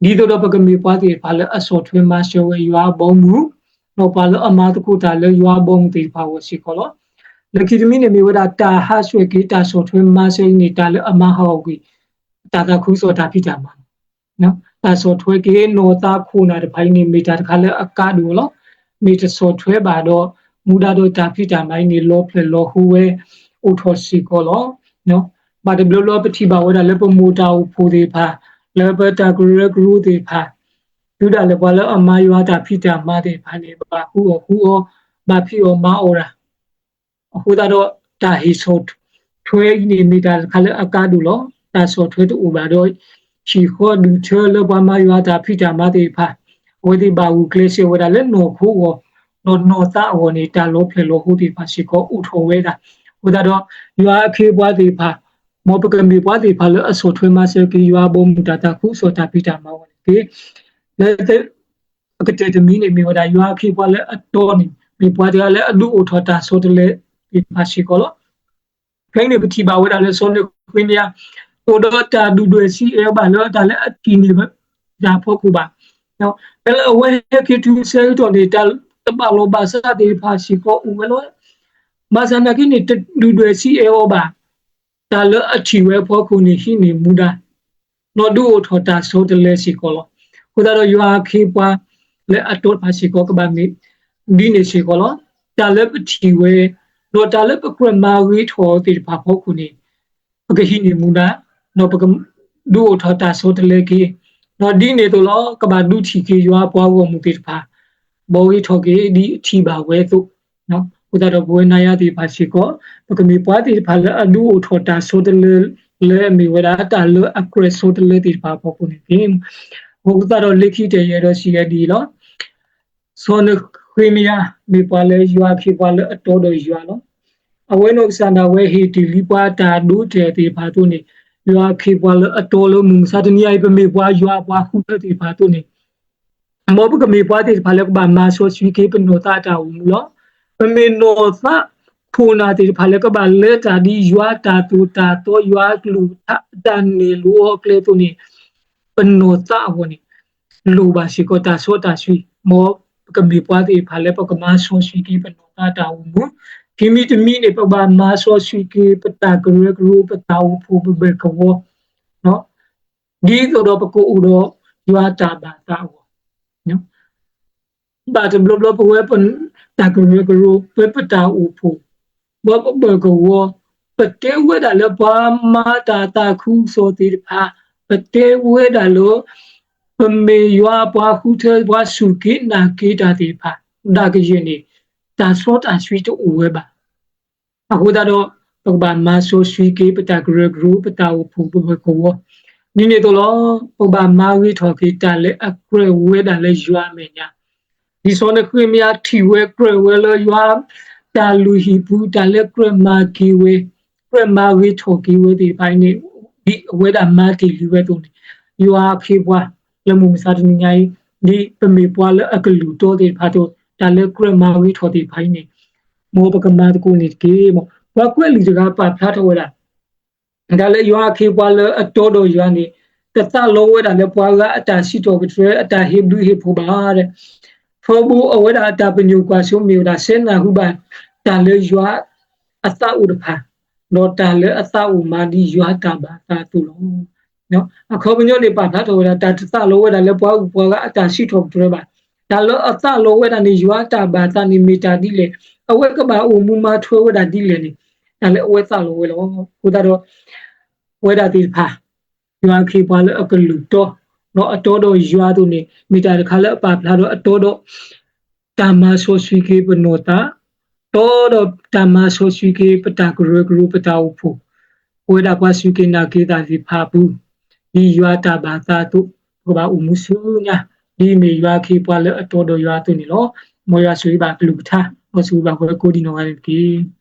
သိးဒီးပကမ့ၢ်ပှၤသ့ၣ်တဖၣ်လၢအဆီၣ်ထွဲမၤစၢၤဝဲယွၤအဘီအမုၢ်, ဒီးပှၤလၢအမၤသကိးတၢ်လၢယွၤအဘီအမုၢ်သ့ၣ်တဖၣ်အဂီၢ်စ့ၢ်ကီးလီၤ. လၢခံတမံၤန့ၣ်မ့ၢ်ဝဲဒၣ်တၢ်ဟးဆှဲးက့ၤတၢ်ဆီၣ်ထွဲမၤစၢၤအံၤန့ၣ် တၢ်လၢအမၤဟးဂီၤကွံာ် တၢ်သးခုကစီၣ်တၢ်ဖံးတၢ်မၤလီၤ. တၢ်ဆီၣ်ထွဲက့ၤနီၢ်သးခိၣ်နၢ်တဖၣ်အံၤန့ၣ် မ့ၢ်တၢ်တခါလၢအကါဒိၣ်လီၤ. မ့ၢ်တဆီၣ်ထွဲဘၣ်ဒီး မူဒါဒီးတၢ်ဖံးတၢ်မၤအံၤန့ၣ် လီၤဖျဲၣ်လီၤဟိဝဲအိၣ်ထီၣ်စ့ၢ်ကီးလီၤ. ဘၣ်တဘျီဘျီပထံၣ်ဘၣ်ဝဲဒၣ်လၢပမိၢ်တၢ်အိၣ်ဖှိၣ်သ့ၣ်တဖၣ်, လၢပတၢ်ကရၢကရိသ့ၣ်တဖၣ်, တုၤဒၣ်လဲာ်ပှၤလၢအမၤယွၤတၢ်ဖံးတၢ်မၤသ့ၣ်တဖၣ်န့ၣ် ဘၣ်ဃုအီၣ်ဃုအီ, ဘၣ်ဖံးအီၣ်မၤအီၣ်တၢ် အဃိသတးဒီး တၢ်ဟ့ၣ်ဆီၣ်ထွဲအံၤန့ၣ် မ့ၢ်တၢ်တခါလၢအကါဒိၣ်လီၤ. တၢ်ဆီၣ်ထွဲတအိၣ်ဘၣ်ဒီး ဟံၣ်ဃီဒူၣ်ထၢလၢပှၤမၤယွၤတၢ်ဖံးတၢ်မၤသ့ၣ်တဖၣ်, အဝဲသ့ၣ်ဘၣ်ဂုာ်ကျဲးစၢးဝဲဒၣ်လၢနီၢ်ခိအဂီၢ်, ဒီးနီၢ်သးအဂီၢ်န့ၣ် တၢ်လီၤဖျဲၣ်လီၤဟိသ့ၣ်တဖၣ်စ့ၢ်ကီးအိၣ်ထီၣ်ဝဲဒၣ်. အဃိသတးဒီး ယွၤအခ့အပှၤသ့ၣ်တဖၣ်, မ်ပကမ့ၢ်ပှၤသ့ၣ်တဖၣ်လၢအဆီၣ်ထွဲမၤစၢၤက့ၤ ယွၤအဘီအမုၢ်တၢ်သးခုကစီၣ်တၢ်ဖံးတၢ်မၤအဂီၢ်န့ၣ်တက့ၢ်. လၢ အကတၢၢ်တမံၤန့ၣ် မ့ၢ်ဝဲဒၣ်ယွၤအခ့အပှၤလၢအတီန့ၣ် မ့ၢ်ပှၤတဂၤလၢအဒုးအိၣ်ထီၣ်တၢ်ဆီတလဲသ့ၣ်တဖၣ်စ့ၢ်ကီးလီၤ. ဖဲန့ၣ်ပထံၣ်ဘၣ်ဝဲဒၣ်လၢစီၤနဃ့မယၤ တအိၣ်ဒီးတၢ်ဒုၣ်ဒွဲၣ်စံးအဲၣ်ဘၣ်လၢတၢ်လၢအထံၣ်န့ၢ်တၢ်ဖီခိၣ်ဘၣ်. ဖဲလၢအဝဲဟဲက့ၤတုၤဆၢကတီၢ်န့ၣ် တၢ်တဘၣ်လိာ်ဘၣ်စးသ့ၣ်တဖၣ်စ့ၢ်ကီးအိၣ်ဝဲလီၤ. ဘၣ်ဆၣ်နာ်က့န့ၣ် တဒုၣ်ဒွဲၣ်စံးအဲၣ်အီၤဘၣ် တၢ်လၢအထံၣ်ဝဲအဖီခိၣ်န့ၣ် ဟံးန့ၢ်မူဒါ ဒီးဒုးအိၣ်ထီၣ်တၢ်ဆီတလဲစ့ၢ်ကီးလီၤ. အဃိသတးဒီးယွၤအခ့အပှၤလၢအတီတဖၣ်စ့ၢ်ကီး ကဘၣ်မ့ၢ်ဒ်န့ၣ်စ့ၢ်ကီးလီၤ. တၢ်လၢပထံၣ်ဝဲ ဒီးတၢ်လၢပကြၢးမၤဂ့ၤထီၣ်သ့ၣ်တဖၣ်အဖီခိၣ်န့ၣ် ပကဟံးန့ၢ်မူဒါ ဒီးပကဒုးအိၣ်ထီၣ်တၢ်ဆီတလဲက့ၤ, ဒီးဒ်န့ၣ်အသိးလီၤ ကဘၣ်ဒုးထံၣ်က့ၤယွၤအပှၤဂီၢ်မုၢ်သ့ၣ်တဖၣ် ဘှီဂ့ၤထီၣ်က့ၤဒ်အထံၣ်ဘၣ်ဝဲအသိး, အဃိသတးဒီးပဝဲနၤယၤသ့ၣ်တဖၣ်စ့ၢ်ကီး ပကမ့ၢ်ပှၤသ့ၣ်တဖၣ်လၢအဒုးအိၣ်ထီၣ်တၢ်ဆီတလဲ လၢအမ့ၢ်ဝဲဒၣ်တၢ်လၢအကြၢးဆီတလဲသ့ၣ်တဖၣ်အဖီခိၣ်န့ၣ်တက့ၢ်. အဃိသတးဒီးလၢခံတၢ်ယအဲၣ်ဒိးစံးဝဲဒ်အံၤလီၤ. စီၤနဃ့မယၤ မ့ၢ်ပှၤလၢယွၤအခ့အပှၤလၢအတီဒီးယွၤလီၤ. အဝဲနီၢ်ကစၢ်ဒၣ်ဝဲဟ့ၣ်တ့ၢ်လံပှၤတၢ်ဒိတဲာ်သ့ၣ်တဖၣ်အသိးန့ၣ်, ယွၤအခ့အပှၤလၢအတီလၢမုၢ်မဆါတနံၤအံၤ ပမ့ၢ်ပှၤယွၤအပှၤဃုထၢသ့ၣ်တဖၣ်အသိးန့ၣ်, မ်ပကမ့ၢ်ပှၤသ့ၣ်တဖၣ်လၢကဘၣ်မၤစီဆှံက့ၤပနီၢ်သးအတၢ်အိၣ်မူလီၤ. ပမ့ၢ်နီၢ်သးခိၣ်နၢ်သ့ၣ်တဖၣ်လၢကဘၣ်လဲၤတၢ်ဒ်ယွၤတၢ်သိၣ်တၢ်သီ ယွၤအကလုၢ်ကထါ တၢ်နဲၣ်လိအီၤအကျဲအသိးန့ၣ်, ပနီၢ်သးအဂီၢ်န့ၣ် လိၣ်ဘၣ်စ့ၢ်ကီးတၢ်စီတၢ်ဆှံ, မ်ပကမ့ၢ်ပှၤသ့ၣ်တဖၣ်လၢပကမၤစီဆှံက့ၤပနီၢ်သးတၢ်အိၣ်မူ, ခံမံၤတမံၤန့ၣ် ပကဘၣ်မၤစီဆှံက့ၤ ပတၢ်ကရၢကရိ ပတၢ်အိၣ်ဖှိၣ် ပဘၢၣ်ကဝီၤ ဒ်သိးဒီးပကအိၣ်ဒီးယွၤတၢ်ဘၣ်သးအဂီၢ်, ဘၣ်တဘျီဘျီပဝဲပတၢ်ကရၢကရိ ပတၢ်အိၣ်ဖှိၣ် ပဘၢၣ်ကဝီၤ ပတဲဝဲဒၣ်လၢပှၤမၤတၢ်သးခုကစီၣ်သ့ၣ်တဖၣ်, ပတဲဝဲဒၣ်လၢ ပမ့ၢ်ယွၤအပှၤဃုထၢ ပှၤစူၢ်က့ၤနာ်က့ၤတၢ်သ့ၣ်တဖၣ်, ဒၣ်ကယဲၢ်န့ၣ် တၢ်စီတၢ်ဆှံတအိၣ်ဝဲဘၣ်. အဃိသတးဒီး ပကဘၣ်မၤစီဆှံက့ၤ ပတၢ်ကရၢကရိ ပတၢ်အိၣ်ဖှိၣ် ပဘၢၣ်ကဝီၤ, ဒ်န့ၣ်အသိးလီၤ. ပကဘၣ်မၤဂ့ၤထီၣ်က့ၤတၢ်လၢအကြၢးဝဲဒၣ်လၢယွၤအမဲာ်ညါ, ဒ်စီၤနဃ့မယၤထံၣ်ဝဲကြၢးဝဲလၢယွၤ တၢ်လုၢ်ဟံၣ်ပူၤ တၢ်လၢကြၢးမၤက့ၤဝဲ ကြၢးမၤဂ့ၤထီၣ်က့ၤဝဲသ့ၣ်တဖၣ်အံၤန့ၣ်, ဒ်အဝဲဒၣ်မၤတ့ၢ်လံဝဲအသိးန့ၣ်, ယွၤအခ့အပှၤ လၢမုၢ်မဆါတနံၤညါအံၤ ဒ်ပမ့ၢ်ပှၤလၢအကလုၢ်တီသ့ၣ်တဖၣ်အသိး တၢ်လၢကြၢးမၤဂ့ၤထီၣ်သ့ၣ်တဖၣ်အံၤန့ၣ် မ်ပကမၤသကိးန့ၣ်တက့ၢ်. ပှၤကွဲးလံာ်တဂၤပာ်ဖျါထီၣ်ဝဲဒၣ် တၢ်လၢယွၤအခ့အပှၤလၢအတီဒီးယွၤန့ၣ် တသးလီဝဲဒၣ်လၢပှၤဂၤအတၢ်စံးထီၣ်ပတြၢၤ အတၢ်ဟ့ၣ်ဘျုးဟ့ၣ်ဖှိၣ်ဘၣ်. ထီဘိအဝဲဒၣ်အတၢ်ပညိၣ်ကွၢ်စိမ့ၢ်ဝဲဒၣ် ဆဲးနၢ်ဟူဘၣ်တၢ်လၢယွၤအသးအိၣ်တဖၣ်, ဒီးတၢ်လၢအသးအိၣ်မၤဒ်ယွၤတၢ်ဘၣ်သးအသိးလီၤ. အခီပညီန့ၣ် ပာ်ဖျါထီၣ်ဝဲဒၣ် တၢ်တသးလီဝဲဒၣ်လၢပှၤဂုၤပှၤဂၤအတၢ်စံးထီၣ်ပတြၢၤဘၣ်. တၢ်လၢအသးလီဝဲဒၣ်န့ၣ် ယွၤတၢ်ဘၣ်သးန့ၣ်မ့ၢ်တၢ်ဒ်လဲၣ်, အဝဲကဘၣ်အိၣ်မူမၤထွဲဝဲဒၣ်ဒ်လဲၣ်န့ၣ်, တၢ်လၢအဝဲသးလီဝဲလီၤ. အဃိသတးဒီး ပဝဲဒၣ်သ့ၣ်တဖၣ် ယွၤအခ့အပှၤလၢအကလုၢ်တီ, ဒီးအတီဒီးယွၤအသိးန့ၣ် မ့ၢ်တၢ်တခါလၢအပာ်ဖျါဒီးအတီဒီး တၢ်မၤစီဆှံက့ၤပနီၢ်သး, တီဒီးတၢ်မၤစီဆှံက့ၤပတၢ်ကရၢကရိ ပတၢ်အိၣ်ဖှိၣ်, ပဝဲဒၣ်ပှၤစူၢ်က့ၤနာ်က့ၤသးသ့ၣ်တဖၣ်အပူၤ, ဒ်ယွၤတၢ်ဘၣ်သးအသိး ပကဘၣ်အိၣ်မူဆူညါ, ဒ်မ့ၢ်ယွၤအခ့အပှၤလၢအတီဒီးယွၤအသိးန့ၣ်လီၤ. မ်ယွၤဆိၣ်ဂ့ၤဘၣ်ကလုၢ်ကထါ, ဒီးဆိၣ်ဂ့ၤဘၣ်ပှၤကိးဒံးနီၢ်ဂၤန့ၣ်တက့ၢ်.